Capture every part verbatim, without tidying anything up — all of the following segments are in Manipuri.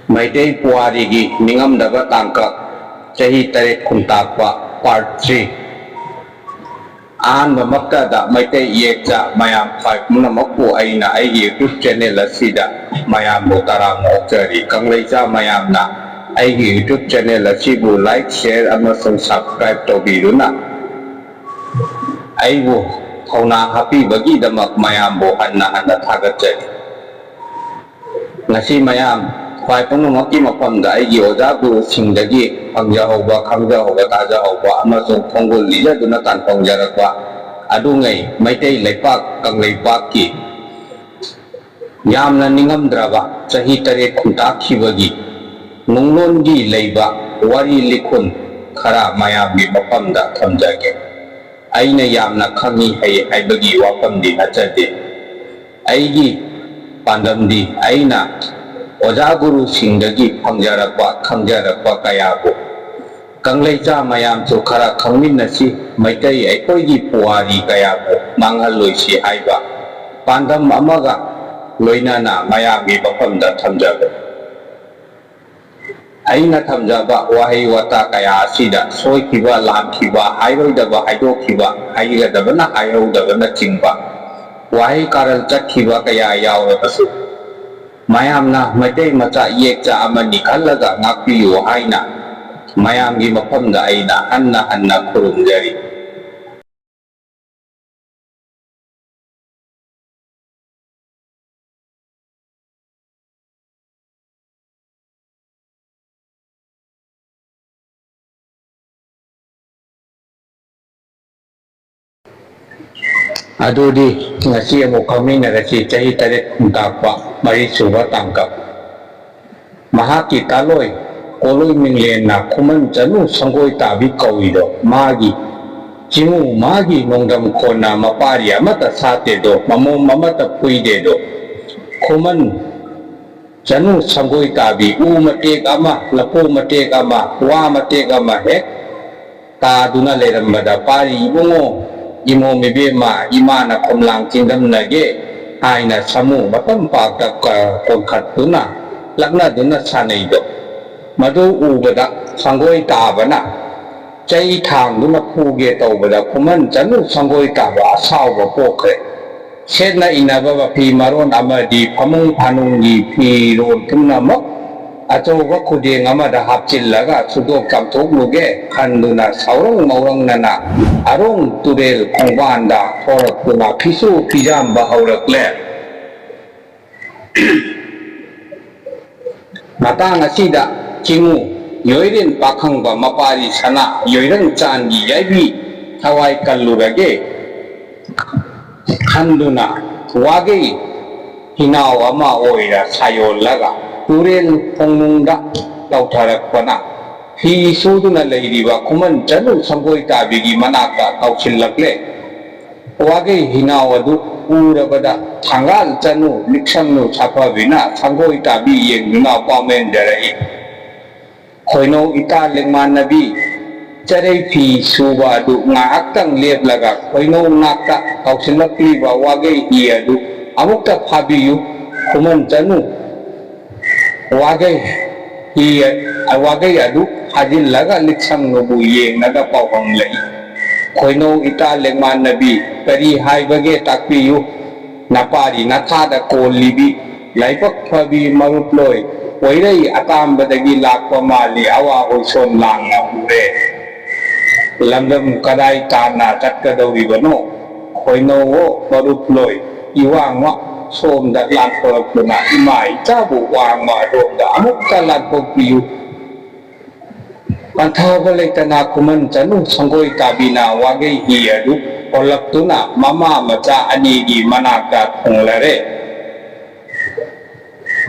ꯃꯩꯇꯩ ꯄꯨꯋꯥꯔꯤꯒꯤ ꯅꯤꯡꯉꯝꯗꯕ ꯇꯥꯡꯀꯛ, ꯆꯍꯤ ꯇꯔꯦꯠ ꯈꯨꯟꯇꯥꯛꯄ, part three꯫ ꯑꯍꯥꯟꯕꯃꯛꯇꯗ ꯃꯩꯇꯩ ꯏꯌꯦꯛꯆꯥ ꯃꯌꯥꯝ ꯈ꯭ꯋꯥꯏ ꯄꯨꯝꯅꯃꯛꯄꯨ ꯑꯩꯅ ꯑꯩꯒꯤ YouTube channel ꯑꯁꯤꯗ ꯃꯌꯥꯝꯕꯨ ꯇꯔꯥꯝꯅ ꯑꯣꯛꯆꯔꯤ꯫ ꯀꯪꯂꯩꯆꯥ ꯃꯌꯥꯝꯅ ꯑꯩꯒꯤ YouTube channel ꯑꯁꯤꯕꯨ like, share ꯑꯃꯁꯨꯡ subscribe ꯇꯧꯕꯤꯗꯨꯅ ꯑꯩꯕꯨ ꯊꯧꯅꯥ ꯍꯥꯞꯄꯤꯕꯒꯤꯗꯃꯛ ꯃꯌꯥꯝꯕꯨ ꯍꯟꯅ ꯍꯟꯅ ꯊꯥꯒꯠꯆꯔꯤ꯫ ꯉꯁꯤ ꯃꯌꯥꯝ ꯈ꯭ꯋꯥꯏ ꯄꯨꯝꯅꯃꯛꯀꯤ ꯃꯐꯝꯗ ꯑꯩꯒꯤ ꯑꯣꯖꯥ ꯒꯨꯔꯨꯁꯤꯡꯗꯒꯤ ꯐꯪꯖꯍꯧꯕ, ꯈꯪꯖꯍꯧꯕ, ꯇꯥꯖꯍꯧꯕ ꯑꯃꯁꯨꯡ ꯈꯣꯡꯒꯨꯜ ꯂꯤꯖꯗꯨꯅ ꯇꯥꯟꯐꯝꯖꯔꯛꯄ ꯑꯗꯨꯉꯩ ꯃꯩꯇꯩ ꯂꯩꯄꯥꯛ ꯀꯪꯂꯩꯄꯥꯛꯀꯤ ꯌꯥꯝꯅ ꯅꯤꯡꯉꯝꯗ꯭ꯔꯕ ꯆꯍꯤ ꯇꯔꯦꯠ ꯈꯨꯟꯇꯥꯛꯈꯤꯕꯒꯤ ꯅꯨꯡꯂꯣꯟꯒꯤ ꯂꯩꯕ ꯋꯥꯔꯤ ꯂꯤꯈꯨꯟ ꯈꯔ ꯃꯌꯥꯝꯒꯤ ꯃꯐꯝꯗ ꯊꯝꯖꯒꯦ꯫ ꯑꯩꯅ ꯌꯥꯝꯅ ꯈꯪꯏ ꯍꯩ ꯍꯥꯏꯕꯒꯤ ꯋꯥꯐꯝꯗꯤ ꯅꯠꯆꯗꯦ꯫ ꯑꯩꯒꯤ ꯄꯥꯟꯗꯝꯗꯤ ꯑꯩꯅ ꯑꯣꯖꯥ ꯒꯨꯔꯨꯁꯤꯡꯗꯒꯤ ꯐꯪꯖꯔꯛꯄ, ꯈꯪꯖꯔꯛꯄ ꯀꯌꯥꯕꯨ ꯀꯪꯂꯩꯆꯥ ꯃꯌꯥꯝꯁꯨ ꯈꯔ ꯈꯪꯃꯤꯟꯅꯁꯤ, ꯃꯩꯇꯩ ꯑꯩꯈꯣꯏꯒꯤ ꯄꯨꯋꯥꯔꯤ ꯀꯌꯥꯕꯨ ꯃꯥꯡꯍꯜꯂꯣꯏꯁꯤ ꯍꯥꯏꯕ ꯄꯥꯟꯗꯝ ꯑꯃꯒ ꯂꯣꯏꯅꯅ ꯃꯌꯥꯝꯒꯤ ꯃꯐꯝꯗ ꯊꯝꯖꯕꯅꯤ꯫ ꯑꯩꯅ ꯊꯝꯖꯕ ꯋꯥꯍꯩ ꯋꯥꯇꯥ ꯀꯌꯥ ꯑꯁꯤꯗ ꯁꯣꯏꯈꯤꯕ, ꯂꯥꯟꯈꯤꯕ, ꯍꯥꯏꯔꯣꯏꯗꯕ ꯍꯥꯏꯗꯣꯛꯈꯤꯕ, ꯍꯥꯏꯒꯗꯕꯅ ꯍꯥꯏꯍꯧꯗꯕꯅꯆꯤꯡꯕ ꯋꯥꯍꯩ ꯀꯥꯔꯟ ꯆꯠꯈꯤꯕ ꯀꯌꯥ ꯌꯥꯎꯔꯕꯁꯨ, ꯃꯌꯥꯝꯅ ꯃꯩꯇꯩ ꯃꯆꯥ ꯏꯌꯦꯛꯆꯥ ꯑꯃꯅꯤ ꯈꯜꯂꯒ ꯉꯥꯛꯄꯤꯌꯨ ꯍꯥꯏꯅ ꯃꯌꯥꯝꯒꯤ ꯃꯐꯝꯗ ꯑꯩꯅ ꯍꯟꯅ ꯍꯟꯅ ꯈꯨꯔꯨꯝꯖꯔꯤ꯫ ꯑꯗꯨꯗꯤ ꯉꯁꯤ ꯑꯃꯨꯛ ꯈꯪꯃꯤꯟꯅꯔꯁꯤ, ꯆꯍꯤ ꯇꯔꯦꯠ ꯈꯨꯟꯇꯥꯛꯄ, ꯃꯔꯤꯁꯨꯕ ꯇꯥꯡꯀꯛ꯫ ꯃꯍꯥꯛꯀꯤ ꯇꯥꯂꯣꯏ ꯀꯣꯂꯣꯏ ꯃꯤꯡꯂꯦꯟꯅ ꯈꯨꯃꯟ ꯆꯅꯨ ꯁꯪꯒꯣꯏ ꯇꯥꯕꯤ ꯀꯧꯏꯗꯣ ꯃꯥꯒꯤ ꯆꯤꯡꯎ ꯃꯥꯒꯤ ꯅꯣꯡꯗꯝ ꯈꯣꯟꯅ ꯃꯄꯥꯔꯤ ꯑꯃꯠꯇ ꯁꯥꯠꯇꯦꯗꯣ, ꯃꯃꯣꯝ ꯑꯃꯠꯇ ꯐꯨꯏꯗꯦꯗꯣ꯫ ꯈꯨꯃꯟ ꯆꯅꯨ ꯁꯪꯒꯣꯏ ꯇꯥꯕꯤ ꯎ ꯃꯇꯦꯛ ꯑꯃ, ꯂꯐꯨ ꯃꯇꯦꯛ ꯑꯃ, ꯋꯥ ꯃꯇꯦꯛ ꯑꯃ ꯍꯦꯛ ꯇꯥꯗꯨꯅ ꯂꯩꯔꯝꯕꯗ, "ꯄꯥꯔꯤ ꯏꯕꯨꯡꯉꯣ, ꯏꯃꯣꯝ ꯏꯕꯦꯝꯃ, ꯏꯃꯥꯅ ꯈꯣꯝꯂꯥꯡ ꯆꯤꯡꯗꯝꯅꯒꯦ" ꯍꯥꯏꯅ ꯁꯥꯃꯨ ꯃꯇꯝ ꯄꯥꯛꯇ ꯀ-, ꯀꯣꯟꯈꯠꯇꯨꯅ ꯂꯛꯅꯗꯨꯅ ꯁꯥꯟꯅꯩꯗꯣ꯫ ꯃꯗꯨ ꯎꯕꯗ ꯁꯪꯒꯣꯏ ꯇꯥꯕꯅ ꯆꯩ ꯊꯥꯡꯗꯨꯅ ꯐꯨꯒꯦ ꯇꯧꯕꯗ ꯈꯨꯃꯟ ꯆꯅꯨ ꯁꯪꯒꯣꯏ ꯇꯥꯕ ꯑꯁꯥꯎꯕ ꯄꯣꯛꯈ꯭ꯔꯦ꯫ ꯁꯦꯠꯅ ꯏꯅꯕ ꯃꯐꯤ ꯃꯔꯣꯟ ꯑꯃꯗꯤ ꯐꯃꯨꯡ ꯐꯥꯅꯨꯡꯒꯤ ꯐꯤꯔꯣꯜ ꯄꯨꯝꯅꯃꯛ ꯑꯆꯧꯕ ꯈꯨꯗꯦꯡ ꯑꯃꯗ ꯍꯥꯞꯆꯤꯜꯂꯒ ꯁꯨꯗꯣꯛ ꯆꯥꯝꯊꯣꯛꯂꯨꯒꯦ ꯈꯟꯗꯨꯅ ꯁꯥꯎꯔꯪ ꯃꯧꯔꯪꯅꯅ ꯑꯔꯣꯡ ꯇꯨꯔꯦꯜ ꯈꯣꯡꯕꯥꯟꯗ ꯊꯣꯔꯛꯇꯨꯅ ꯐꯤꯁꯨ ꯐꯤꯖꯥꯝꯕ ꯍꯧꯔꯛꯂꯦ꯫ ꯃꯇꯥꯡ ꯑꯁꯤꯗ ꯆꯤꯡꯉꯨ ꯌꯣꯏꯔꯦꯟ ꯄꯥꯈꯪꯕ ꯃꯄꯥꯔꯤ ꯁꯅꯥ ꯌꯣꯏꯔꯪ ꯆꯥꯟꯒꯤ ꯌꯥꯏꯕꯤ ꯊꯋꯥꯏ ꯀꯜꯂꯨꯔꯒꯦ ꯈꯟꯗꯨꯅ ꯋꯥꯒꯩ ꯍꯤꯅꯥꯎ ꯑꯃ ꯑꯣꯏꯅ ꯁꯥꯌꯣꯜꯂꯒ ꯇꯨꯔꯦꯜ ꯈꯣꯡꯅꯨꯡꯗ ꯇꯧꯊꯔꯛꯄꯅ ꯐꯤ ꯁꯨꯗꯨꯅ ꯂꯩꯔꯤꯕ ꯈꯨꯃꯟ ꯆꯅꯨ ꯁꯪꯒꯣꯏ ꯇꯥꯕꯤꯒꯤ ꯃꯅꯥꯛꯇ ꯀꯧꯁꯤꯜꯂꯛꯂꯦ꯫ ꯋꯥꯒꯩ ꯍꯤꯅꯥꯎ ꯑꯗꯨ ꯎꯔꯕꯗ ꯊꯥꯡꯒꯥꯜ ꯆꯅꯨ ꯂꯤꯛꯁꯝꯅꯨ ꯁꯥꯐꯕꯤꯅ ꯁꯪꯒꯣꯏ ꯇꯥꯕꯤ ꯌꯦꯡꯗꯨꯅ ꯄꯥꯎꯃꯦꯟꯖꯔꯛꯏ꯫ ꯈꯣꯏꯅꯧ ꯏꯇꯥ ꯂꯦꯡꯃꯥꯟꯅꯕꯤ ꯆꯔꯩ ꯐꯤ ꯁꯨꯕ ꯑꯗꯨ ꯉꯥꯏꯍꯥꯛꯇꯪ ꯂꯦꯞꯂꯒ ꯈꯣꯏꯅꯧ ꯅꯥꯛꯇ ꯀꯧꯁꯤꯜꯂꯛꯂꯤꯕ ꯋꯥꯒꯩ ꯍꯤ ꯑꯗꯨ ꯑꯃꯨꯛꯇ ꯐꯥꯕꯤꯌꯨ꯫ ꯈꯨꯃꯟ ꯆꯅꯨ ꯋꯥꯒꯩ ꯍꯤ, ꯋꯥꯒꯩ ꯑꯗꯨ ꯐꯥꯖꯤꯜꯂꯒ ꯂꯤꯛꯁꯝꯅꯨꯕꯨ ꯌꯦꯡꯂꯒ ꯄꯥꯎꯍꯪꯂꯛꯏ꯫ ꯈꯣꯏꯅꯧ ꯏꯇꯥ ꯂꯦꯡꯃꯥꯟꯅꯕꯤ, ꯀꯔꯤ ꯍꯥꯏꯕꯒꯦ ꯇꯥꯛꯄꯤꯌꯨ꯫ ꯅꯄꯥꯔꯤ ꯅꯊꯥꯗ ꯀꯣꯜꯂꯤꯕꯤ ꯂꯥꯏꯕꯛ ꯐꯕꯤ ꯃꯔꯨꯞꯂꯣꯏ ꯋꯩꯔꯩ ꯑꯇꯥꯝꯕꯗꯒꯤ ꯂꯥꯛꯄ ꯃꯥꯜꯂꯤ, ꯑꯋꯥ ꯑꯣꯏꯁꯣꯟ ꯂꯥꯡꯅ ꯎꯔꯦ꯫ ꯂꯝꯗꯝ ꯀꯗꯥꯏ ꯇꯥꯟꯅ ꯆꯠꯀꯗꯧꯔꯤꯕꯅꯣ? ꯈꯣꯏꯅꯧꯋꯣ ꯃꯔꯨꯞꯂꯣꯏ, ꯏꯋꯥꯡꯃ ꯁꯣꯝꯗ ꯂꯥꯟꯊꯣꯔꯛꯇꯨꯅ ꯏꯃꯥ ꯏꯆꯥꯕꯨ ꯋꯥꯡꯃ ꯑꯗꯣꯝꯗ ꯑꯃꯨꯛꯇ ꯂꯥꯟꯊꯣꯛꯄꯤꯌꯨ꯫ ꯄꯟꯊꯥꯕ ꯂꯩꯇꯅ ꯈꯨꯃꯟ ꯆꯅꯨ ꯁꯪꯒꯣꯏ ꯇꯥꯕꯤꯅ ꯋꯥꯒꯩ ꯍꯤ ꯑꯗꯨ ꯍꯣꯜꯂꯛꯇꯨꯅ ꯃꯃꯥ ꯃꯆꯥ ꯑꯅꯤꯒꯤ ꯃꯅꯥꯛꯇ ꯊꯨꯡꯂꯔꯦ꯫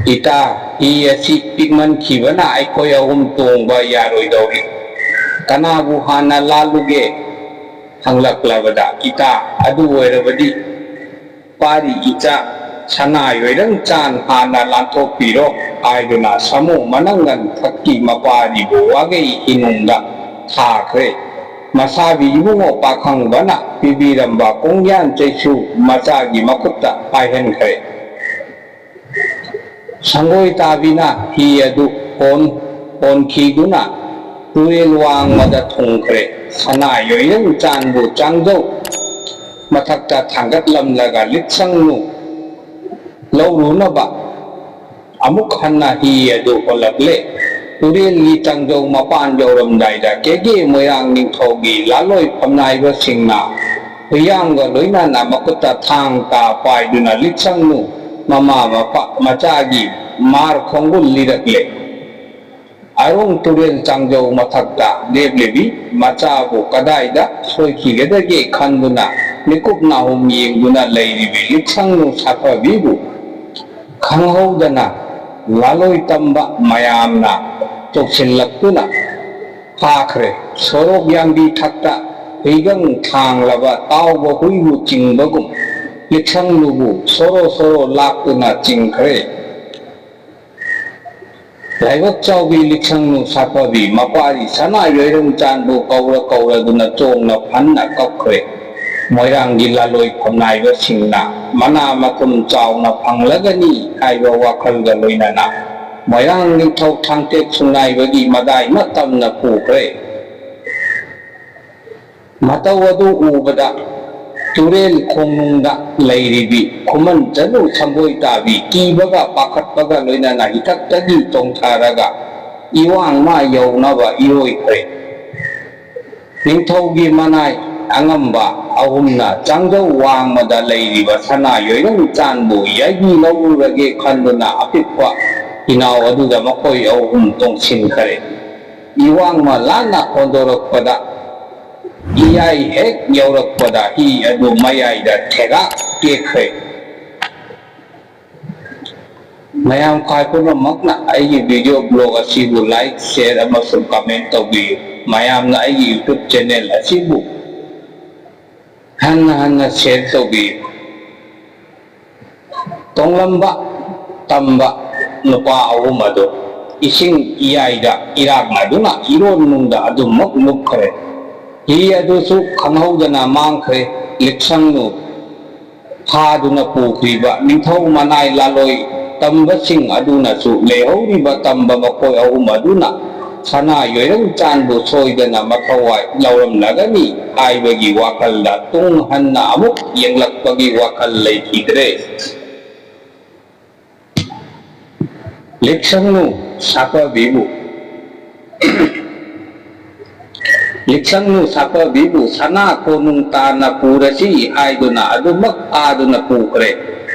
ꯏꯇꯥ, ꯍꯤ ꯑꯁꯤ ꯄꯤꯛꯃꯟꯈꯤꯕꯅ ꯑꯩꯈꯣꯏ ꯑꯍꯨꯝ ꯇꯣꯡꯕ ꯌꯥꯔꯣꯏꯗꯧꯔꯤ꯫ ꯀꯅꯥꯕꯨ ꯍꯥꯟꯅ ꯂꯥꯜꯂꯨꯒꯦ? ꯍꯪꯂꯛꯂꯕꯗ, ꯏꯇꯥ, ꯑꯗꯨ ꯑꯣꯏꯔꯕꯗꯤ ꯄꯥꯔꯤ ꯏꯆꯥ ꯁꯅꯥ ꯌꯣꯏꯔꯪ ꯆꯥꯟ ꯍꯥꯟꯅ ꯂꯥꯟꯊꯣꯛꯄꯤꯔꯣ ꯍꯥꯏꯗꯨꯅ ꯁꯥꯃꯨ ꯃꯅꯪꯒꯟ ꯊꯛꯀꯤ ꯃꯄꯥꯔꯤꯕꯨ ꯋꯥꯒꯩ ꯏꯅꯨꯡꯗ ꯊꯥꯈ꯭ꯔꯦ꯫ ꯃꯁꯥꯕꯤ ꯏꯕꯨꯡꯉꯣ ꯄꯥꯈꯪꯕꯅ ꯄꯤꯕꯤꯔꯝꯕ ꯀꯣꯡꯌꯥꯟ ꯆꯩꯁꯨ ꯃꯆꯥꯒꯤ ꯃꯈꯨꯠꯇ ꯄꯥꯏꯍꯟꯈ꯭ꯔꯦ꯫ ꯁꯪꯒꯣꯏ ꯇꯥꯕꯤꯅ ꯍꯤ ꯑꯗꯨ ꯍꯣꯟ-, ꯍꯣꯟꯈꯤꯗꯨꯅ ꯇꯨꯔꯦꯜ ꯋꯥꯡꯃꯗ ꯊꯨꯡꯈ꯭ꯔꯦ꯫ ꯁꯅꯥ ꯌꯣꯏꯔꯪ ꯆꯥꯟꯕꯨ ꯆꯥꯡꯖꯧ ꯃꯊꯛꯇ ꯊꯥꯡꯒꯠꯂꯝꯂꯒ ꯂꯤꯠꯁꯪꯅꯨ ꯂꯧꯔꯨꯅꯕ ꯑꯃꯨꯛ ꯍꯟꯅ ꯍꯤ ꯑꯗꯨ ꯍꯣꯜꯂꯛꯂꯦ꯫ ꯇꯨꯔꯦꯜꯒꯤ ꯆꯥꯡꯖꯧ ꯃꯄꯥꯟ ꯌꯧꯔꯝꯗꯥꯏꯗ ꯀꯦꯒꯦ ꯃꯣꯏꯔꯥꯡ ꯅꯤꯡꯊꯧꯒꯤ ꯂꯥꯂꯣꯏ ꯐꯝꯅꯥꯏꯕꯁꯤꯡꯅ ꯍꯨꯏꯌꯥꯡꯒ ꯂꯣꯏꯅꯅ ꯃꯈꯨꯠꯇ ꯊꯥꯡ ꯇꯥ ꯄꯥꯏꯗꯨꯅ ꯂꯤꯠꯁꯪꯅꯨ ꯃꯃꯥ ꯃꯄꯥ ꯃꯆꯥꯒꯤ ꯃꯥꯔ ꯈꯣꯡꯒꯨꯜ ꯂꯤꯔꯛꯂꯦ꯫ ꯑꯔꯣꯡ ꯇꯨꯔꯦꯜ ꯆꯥꯡꯖꯧ ꯃꯊꯛꯇ ꯂꯦꯞꯂꯤꯕꯤ ꯃꯆꯥꯕꯨ ꯀꯗꯥꯏꯗ ꯁꯣꯏꯈꯤꯒꯗꯒꯦ ꯈꯟꯗꯨꯅ ꯃꯤꯀꯨꯞ ꯅꯥꯍꯨꯝ ꯌꯦꯡꯗꯨꯅ ꯂꯩꯔꯤꯕꯤ ꯂꯤꯛꯁꯪꯅꯨ ꯁꯥꯐꯕꯤꯕꯨ ꯈꯪꯍꯧꯗꯅ ꯂꯥꯂꯣꯏ ꯇꯝꯕ ꯃꯌꯥꯝꯅ ꯆꯣꯛꯁꯤꯜꯂꯛꯇꯨꯅ ꯐꯥꯈ꯭ꯔꯦ꯫ ꯁꯣꯔꯣꯛ ꯌꯥꯝꯕꯤ ꯊꯛꯇ ꯍꯨꯏꯒꯪ ꯊꯥꯡꯂꯕ ꯇꯥꯎꯕ ꯍꯨꯏꯕꯨ ꯆꯤꯡꯕꯒꯨꯝ ꯂꯤꯛꯁꯪꯅꯨꯕꯨ ꯁꯣꯔꯣ ꯁꯣꯔꯣ ꯂꯥꯛꯇꯨꯅ ꯆꯤꯡꯈ꯭ꯔꯦ꯫ ꯂꯥꯏꯕꯛ ꯆꯥꯎꯕꯤ ꯂꯤꯛꯁꯪꯅꯨ ꯁꯥꯐꯕꯤ ꯃꯄꯥꯔꯤ ꯁꯅꯥ ꯌꯣꯏꯔꯝ ꯆꯥꯟꯕꯨ ꯀꯧꯔ ꯀꯧꯔꯗꯨꯅ ꯆꯣꯡꯅ ꯐꯟꯅ ꯀꯞꯈ꯭ꯔꯦ꯫ ꯃꯣꯏꯔꯥꯡꯒꯤ ꯂꯥꯂꯣꯏ ꯐꯝꯅꯥꯏꯕꯁꯤꯡꯅ ꯃꯅꯥ ꯃꯊꯨꯝ ꯆꯥꯎꯅ ꯐꯪꯂꯒꯅꯤ ꯍꯥꯏꯕ ꯋꯥꯈꯜꯒ ꯂꯣꯏꯅꯅ ꯃꯣꯏꯔꯥꯡ ꯅꯤꯡꯊꯧ ꯊꯥꯡꯇꯦꯛ ꯁꯨꯡꯅꯥꯏꯕꯒꯤ ꯃꯗꯥꯏ ꯃꯇꯝꯅ ꯄꯨꯈ꯭ꯔꯦ꯫ ꯃꯇꯧ ꯑꯗꯨ ꯎꯕꯗ ꯇꯨꯔꯦꯜ ꯈꯣꯡꯅꯨꯡꯗ ꯂꯩꯔꯤꯕꯤ ꯈꯨꯃꯟ ꯆꯅꯨ ꯁꯪꯒꯣꯏ ꯇꯥꯕꯤ ꯀꯤꯕꯒ ꯄꯥꯈꯠꯄꯒ ꯂꯣꯏꯅꯅ ꯏꯊꯛꯇꯒꯤ ꯆꯣꯡꯊꯔꯒ ꯏꯋꯥꯡ ꯃꯥ ꯌꯧꯅꯕ ꯏꯔꯣꯏꯈ꯭ꯔꯦ꯫ ꯅꯤꯡꯊꯧꯒꯤ ꯃꯅꯥꯏ ꯑꯉꯝꯕ ꯑꯍꯨꯝꯅ ꯆꯥꯡꯖꯧ ꯋꯥꯡꯃꯗ ꯂꯩꯔꯤꯕ ꯁꯅꯥ ꯌꯣꯏꯔꯝ ꯆꯥꯟꯕꯨ ꯌꯥꯏꯕꯤ ꯂꯧꯔꯨꯔꯒꯦ ꯈꯟꯗꯨꯅ ꯑꯄꯤꯛꯄ ꯏꯅꯥꯎ ꯑꯗꯨꯗ ꯃꯈꯣꯏ ꯑꯍꯨꯝ ꯇꯣꯡꯁꯤꯟꯈꯔꯦ꯫ ꯏꯋꯥꯡꯃ ꯂꯥꯟꯅ ꯍꯣꯟꯗꯣꯔꯛꯄꯗ ꯏꯌꯥꯏ ꯍꯦꯛ ꯌꯧꯔꯛꯄꯗ ꯍꯤ ꯑꯗꯨ ꯃꯌꯥꯏꯗ ꯊꯦꯒꯥꯛ ꯇꯦꯛꯈ꯭ꯔꯦ꯫ ꯃꯌꯥꯝ ꯈ꯭ꯋꯥꯏ ꯄꯨꯝꯅꯃꯛꯅ ꯑꯩꯒꯤ video blog ꯑꯁꯤꯕꯨ like, share ꯑꯃꯁꯨꯡ comment ꯇꯧꯕꯤꯌꯨ꯫ ꯃꯌꯥꯝꯅ ꯑꯩꯒꯤ YouTube channel ꯑꯁꯤꯕꯨ ꯍꯟꯅ ꯍꯟꯅ share ꯇꯧꯕꯤꯌꯨ꯫ ꯇꯣꯡꯂꯝꯕ ꯇꯝꯕ ꯅꯨꯄꯥ ꯑꯍꯨꯝ ꯑꯗꯨ ꯏꯁꯤꯡ ꯏꯌꯥꯏꯗ ꯏꯔꯥꯛꯅꯗꯨꯅ ꯏꯔꯣꯟ ꯅꯨꯡꯗ ꯑꯗꯨꯃꯛ ꯂꯨꯞꯈ꯭ꯔꯦ꯫ ꯍꯤ ꯑꯗꯨꯁꯨ ꯈꯪꯍꯧꯗꯅ ꯃꯥꯡꯈ꯭ꯔꯦ꯫ ꯂꯤꯛꯁꯪꯅꯨ ꯐꯥꯗꯨꯅ ꯄꯨꯈ꯭ꯔꯤꯕ ꯅꯤꯡꯊꯧ ꯃꯅꯥꯏ ꯂꯥꯂꯣꯏ ꯇꯝꯕꯁꯤꯡ ꯑꯗꯨꯅꯁꯨ ꯂꯩꯍꯧꯔꯤꯕ ꯇꯝꯕ ꯃꯈꯣꯏ ꯑꯍꯨꯝ ꯑꯗꯨꯅ ꯁꯅꯥ ꯌꯣꯏꯔꯪꯆꯥꯟꯕꯨ ꯁꯣꯏꯗꯅ ꯃꯊꯧꯋꯥꯏ ꯂꯧꯔꯝꯂꯒꯅꯤ ꯍꯥꯏꯕꯒꯤ ꯋꯥꯈꯜꯗ ꯇꯨꯡ ꯍꯟꯅ ꯑꯃꯨꯛ ꯌꯦꯡꯂꯛꯄꯒꯤ ꯋꯥꯈꯜ ꯂꯩꯈꯤꯗ꯭ꯔꯦ꯫ ꯂꯤꯛꯁꯪꯅꯨ ꯁꯥꯐꯕꯤꯕꯨ ꯂꯤꯛꯁꯪꯅꯨ ꯁꯥꯐꯕꯤꯕꯨ ꯁꯅꯥ ꯀꯣꯅꯨꯡ ꯇꯥꯅ ꯄꯨꯔꯁꯤ ꯍꯥꯏꯗꯨꯅ ꯑꯗꯨꯃꯛ ꯐꯥꯗꯨꯅ ꯄꯨꯈ꯭ꯔꯦ꯫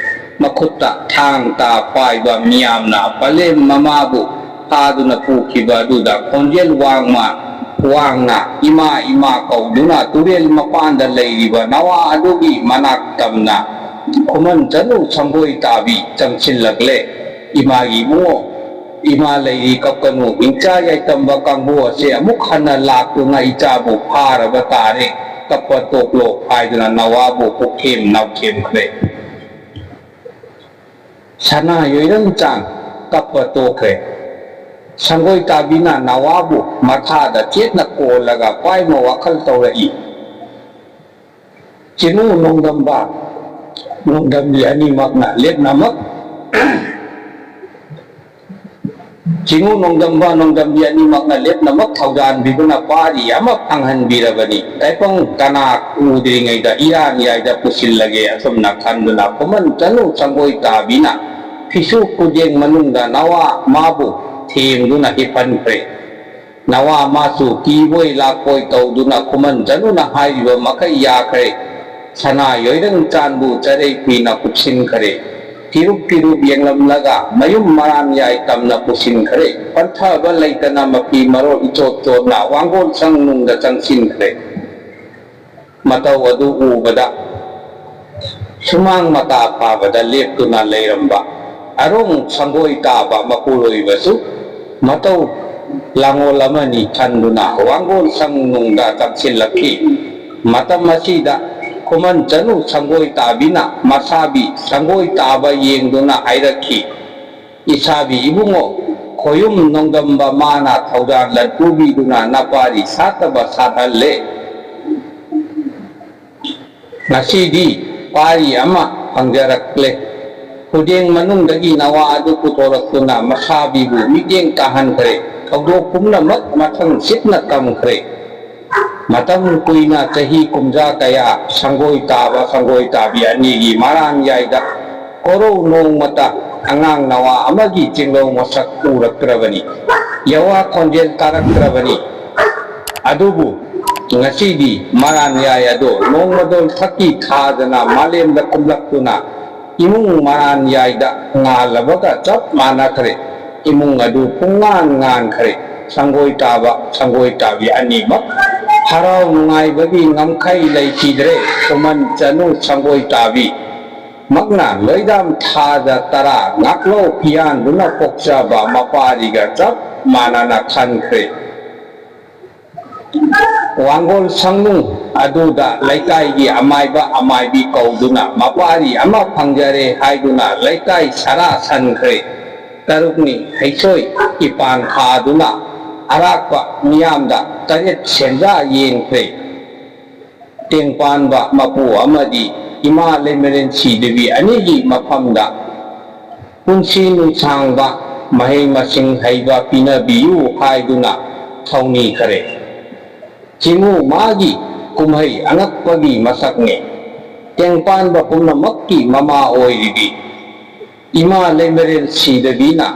ꯃꯈꯨꯠꯇ ꯊꯥꯡ ꯇꯥ ꯄꯥꯏꯕ ꯃꯤꯌꯥꯝꯅ ꯄꯂꯦꯝ ꯃꯃꯥꯕꯨ ꯐꯥꯗꯨꯅ ꯄꯨꯈꯤꯕ ꯑꯗꯨꯗ ꯈꯣꯟꯖꯦꯜ ꯋꯥꯡꯃ ꯋꯥꯡꯅ ꯏꯃꯥ ꯏꯃꯥ ꯀꯧꯗꯨꯅ ꯇꯨꯔꯦꯜ ꯃꯄꯥꯟꯗ ꯂꯩꯔꯤꯕ ꯅꯋꯥ ꯑꯗꯨꯒꯤ ꯃꯅꯥꯛ ꯇꯝꯅ ꯈꯨꯃꯟ ꯆꯅꯨ ꯁꯪꯒꯣꯏ ꯇꯥꯕꯤ ꯆꯪꯁꯤꯜꯂꯛꯂꯦ꯫ ꯏꯃꯥꯒꯤ ꯏꯕꯨꯡꯉꯣ, ꯏꯃꯥ ꯂꯩꯔꯤ ꯀꯞꯀꯅꯨ, ꯍꯤꯡꯆꯥ ꯌꯥꯏꯇꯝꯕ ꯀꯥꯡꯕꯨ ꯑꯁꯦ ꯑꯃꯨꯛ ꯍꯟꯅ ꯂꯥꯛꯇꯨꯅ ꯏꯆꯥꯕꯨ ꯐꯥꯔꯕ ꯇꯥꯔꯦ, ꯀꯞꯄ ꯇꯣꯛꯂꯣ ꯍꯥꯏꯗꯨꯅ ꯅꯋꯥꯕꯨ ꯄꯨꯛꯊꯦꯝ ꯅꯥꯎꯊꯦꯝꯈ꯭ꯔꯦ꯫ ꯁꯅꯥ ꯌꯣꯏꯔꯝꯆꯥꯟ ꯀꯞꯄ ꯇꯣꯛꯈ꯭ꯔꯦ꯫ ꯁꯪꯒꯣꯏ ꯇꯥꯕꯤꯅ ꯅꯋꯥꯕꯨ ꯃꯊꯥꯗ ꯆꯦꯠꯅ ꯀꯣꯜꯂꯒ ꯄꯥꯏꯃ ꯋꯥꯈꯜ ꯇꯧꯔꯛꯏ꯫ ꯆꯤꯡꯉꯨ ꯅꯣꯡꯗꯝꯕ ꯅꯣꯡꯗꯝꯕꯤ ꯑꯅꯤꯃꯛꯅ ꯂꯦꯞꯅꯃꯛ ꯆꯤꯡꯉꯨ ꯅꯣꯡꯗꯝꯕ ꯅꯣꯡꯗꯝꯕꯤ ꯑꯅꯤꯃꯛꯅ ꯂꯦꯞꯅꯃꯛ ꯊꯧꯖꯥꯟꯕꯤꯗꯨꯅ ꯄꯥꯔꯤ ꯑꯃ ꯐꯪꯍꯟꯕꯤꯔꯕꯅꯤ꯫ ꯇꯥꯏꯄꯪ ꯀꯅꯥ ꯎꯗ꯭ꯔꯤꯉꯩꯗ ꯏꯔꯥꯟ ꯌꯥꯏꯗ ꯄꯨꯁꯤꯜꯂꯒꯦ ꯑꯁꯨꯝꯅ ꯈꯟꯗꯨꯅ ꯈꯨꯃꯟ ꯆꯅꯨ ꯁꯪꯒꯣꯏ ꯇꯥꯕꯤꯅ ꯐꯤꯁꯨ ꯈꯨꯖꯦꯡ ꯃꯅꯨꯡꯗ ꯅꯋꯥ ꯃꯥꯕꯨ ꯊꯦꯡꯗꯨꯅ ꯍꯤꯞꯍꯟꯈ꯭ꯔꯦ꯫ ꯅꯋꯥ ꯃꯥꯁꯨ ꯀꯤꯕꯣꯏ ꯂꯥꯛꯄꯣꯏ ꯇꯧꯗꯨꯅ ꯈꯨꯃꯟ ꯆꯅꯨꯅ ꯍꯥꯏꯔꯤꯕ ꯃꯈꯩ ꯌꯥꯈ꯭ꯔꯦ꯫ ꯁꯅꯥ ꯌꯣꯏꯔꯪ ꯆꯥꯟꯕꯨ ꯆꯔꯩ ꯐꯤꯅ ꯀꯨꯞꯁꯤꯟꯈ꯭ꯔꯦ꯫ ꯐꯤꯔꯨꯞ ꯐꯤꯔꯨꯞ ꯌꯦꯡꯂꯝꯂꯒ ꯃꯌꯨꯝ ꯃꯔꯥꯟ ꯌꯥꯏ ꯇꯝꯅ ꯄꯨꯁꯤꯟꯈ꯭ꯔꯦ꯫ ꯄꯟꯊꯕ ꯂꯩꯇꯅ ꯃꯐꯤ ꯃꯔꯣꯜ ꯏꯆꯣꯠ ꯆꯣꯠꯅ ꯋꯥꯡꯒꯣꯜ ꯁꯪ ꯅꯨꯡꯗ ꯆꯪꯁꯤꯟꯈ꯭ꯔꯦ꯫ ꯃꯇꯧ ꯑꯗꯨ ꯎꯕꯗ ꯁꯨꯃꯥꯡ ꯃꯇꯥ ꯐꯥꯕꯗ ꯂꯦꯞꯇꯨꯅ ꯂꯩꯔꯝꯕ ꯑꯔꯣꯡ ꯁꯪꯒꯣꯏ ꯇꯥꯕ ꯃꯄꯨꯔꯣꯏꯕꯁꯨ ꯃꯇꯧ ꯂꯥꯡꯑꯣꯜ ꯑꯃꯅꯤ ꯈꯟꯗꯨꯅ ꯋꯥꯡꯒꯣꯜ ꯁꯪ ꯅꯨꯡꯗ ꯆꯪꯁꯤꯜꯂꯛꯈꯤ꯫ ꯃꯇꯝ ꯑꯁꯤꯗ ꯈꯨꯃꯟ ꯆꯅꯨ ꯁꯪꯒꯣꯏ ꯇꯥꯕꯤꯅ ꯃꯁꯥꯕꯤ ꯁꯪꯒꯣꯏ ꯇꯥꯕ ꯌꯦꯡꯗꯨꯅ ꯍꯥꯏꯔꯛꯈꯤ, "ꯏꯁꯥꯕꯤ ꯏꯕꯨꯡꯉꯣ, ꯈꯣꯌꯨꯝ ꯅꯣꯡꯗꯝꯕ ꯃꯥꯅ ꯊꯧꯖꯥꯜ ꯂꯟꯄꯨꯕꯤꯗꯨꯅ ꯅꯄꯥꯔꯤ ꯁꯥꯠꯇꯕ ꯁꯥꯠꯍꯜꯂꯦ꯫ ꯉꯁꯤꯗꯤ ꯄꯥꯔꯤ ꯑꯃ ꯐꯪꯖꯔꯛꯂꯦ꯫ ꯈꯨꯗꯦꯡ ꯃꯅꯨꯡꯗꯒꯤ ꯅꯋꯥ ꯑꯗꯨ ꯄꯨꯊꯣꯔꯛꯇꯨꯅ ꯃꯁꯥꯕꯤꯕꯨ ꯃꯤꯠꯌꯦꯡ ꯇꯥꯍꯟꯈ꯭ꯔꯦ꯫ ꯊꯧꯗꯣꯛ ꯄꯨꯝꯅꯃꯛ ꯃꯊꯪ ꯁꯤꯠꯅ ꯇꯝꯈ꯭ꯔꯦ꯫ ꯃꯇꯝ ꯀꯨꯏꯅ, ꯆꯍꯤ ꯀꯨꯝꯖꯥ ꯀꯌꯥ, ꯁꯪꯒꯣꯏ ꯇꯥꯕ ꯁꯪꯒꯣꯏ ꯇꯥꯕꯤ ꯑꯅꯤꯒꯤ ꯃꯔꯥꯟ ꯌꯥꯏꯗ ꯀꯣꯔꯧ ꯅꯣꯡꯃꯇ ꯑꯉꯥꯡ ꯅꯋꯥ ꯑꯃꯒꯤ ꯆꯤꯡꯂꯧ ꯃꯁꯛ ꯎꯔꯛꯇ꯭ꯔꯕꯅꯤ꯫ ꯌꯋꯥ ꯈꯣꯟꯖꯦꯜ ꯇꯥꯔꯛꯇ꯭ꯔꯕꯅꯤ꯫ ꯑꯗꯨꯕꯨ ꯉꯁꯤꯗꯤ ꯃꯔꯥꯟ ꯌꯥꯏ ꯑꯗꯣ ꯅꯣꯡꯃꯗꯣꯜ ꯊꯛꯀꯤ ꯊꯥꯗꯅ ꯃꯥꯂꯦꯝꯗ ꯀꯨꯝꯂꯛꯇꯨꯅ ꯏꯃꯨꯡ ꯃꯔꯥꯟ ꯌꯥꯏꯗ ꯉꯥꯜꯂꯕꯒ ꯆꯞ ꯃꯥꯟꯅꯈ꯭ꯔꯦ꯫ ꯏꯃꯨꯡ ꯑꯗꯨ ꯄꯨꯡꯉꯥꯟ ꯉꯥꯟꯈ꯭ꯔꯦ꯫ ꯁꯪꯒꯣꯏ ꯇꯥꯕ, ꯁꯪꯒꯣꯏ ꯇꯥꯕꯤ ꯑꯅꯤꯃꯛ ꯍꯔꯥꯎ ꯅꯨꯡꯉꯥꯏꯕꯒꯤ ꯉꯝꯈꯩ ꯂꯩꯈꯤꯗ꯭ꯔꯦ꯫ ꯈꯨꯃꯟ ꯆꯅꯨ ꯁꯪꯒꯣꯏ ꯇꯥꯕꯤ ꯃꯛꯅ ꯂꯣꯏꯗꯥꯝ ꯊꯥꯗ ꯇꯔꯥ ꯉꯥꯛꯂꯧ ꯄꯤꯌꯥꯟꯗꯨꯅ ꯄꯣꯛꯆꯕ ꯃꯄꯥꯔꯤꯒ ꯆꯞ ꯃꯥꯟꯅꯅ ꯈꯟꯈ꯭ꯔꯦ꯫ ꯋꯥꯡꯒꯣꯜ ꯁꯪꯅꯨꯡ ꯑꯗꯨꯗ ꯂꯩꯀꯥꯏꯒꯤ ꯑꯃꯥꯏꯕ ꯑꯃꯥꯏꯕꯤ ꯀꯧꯗꯨꯅ ꯃꯄꯥꯔꯤ ꯑꯃ ꯐꯪꯖꯔꯦ ꯍꯥꯏꯗꯨꯅ ꯂꯩꯀꯥꯏ ꯁꯔꯥ ꯁꯟꯈ꯭ꯔꯦ꯫ ꯇꯔꯨꯛꯅꯤ ꯍꯩꯁꯣꯏ ꯏꯄꯥꯟ ꯊꯥꯗꯨꯅ ꯑꯔꯥꯛꯄ ꯃꯤꯌꯥꯝꯗ ꯇꯔꯦꯠ ꯁꯦꯟꯖꯥ ꯌꯦꯟꯈ꯭ꯔꯦ꯫ ꯇꯦꯡꯄꯥꯟꯕ ꯃꯄꯨ ꯑꯃꯗꯤ ꯏꯃꯥ ꯂꯩꯃꯔꯦꯟ ꯁꯤꯗꯕꯤ ꯑꯅꯤꯒꯤ ꯃꯐꯝꯗ ꯄꯨꯟꯁꯤ ꯅꯨꯡꯁꯥꯡꯕ, ꯃꯍꯩ ꯃꯁꯤꯡ ꯍꯩꯕ ꯄꯤꯅꯕꯤꯌꯨ ꯍꯥꯏꯗꯨꯅ ꯊꯧꯅꯤꯈꯔꯦ꯫ ꯆꯤꯡꯉꯨ ꯃꯥꯒꯤ ꯀꯨꯝꯍꯩ ꯑꯉꯛꯄꯒꯤ ꯃꯁꯛꯅꯤ꯫ ꯇꯦꯡꯄꯥꯟꯕ ꯄꯨꯝꯅꯃꯛꯀꯤ ꯃꯃꯥ ꯑꯣꯏꯔꯤꯕꯤ ꯏꯃꯥ ꯂꯩꯃꯔꯦꯜ ꯁꯤꯗꯕꯤꯅ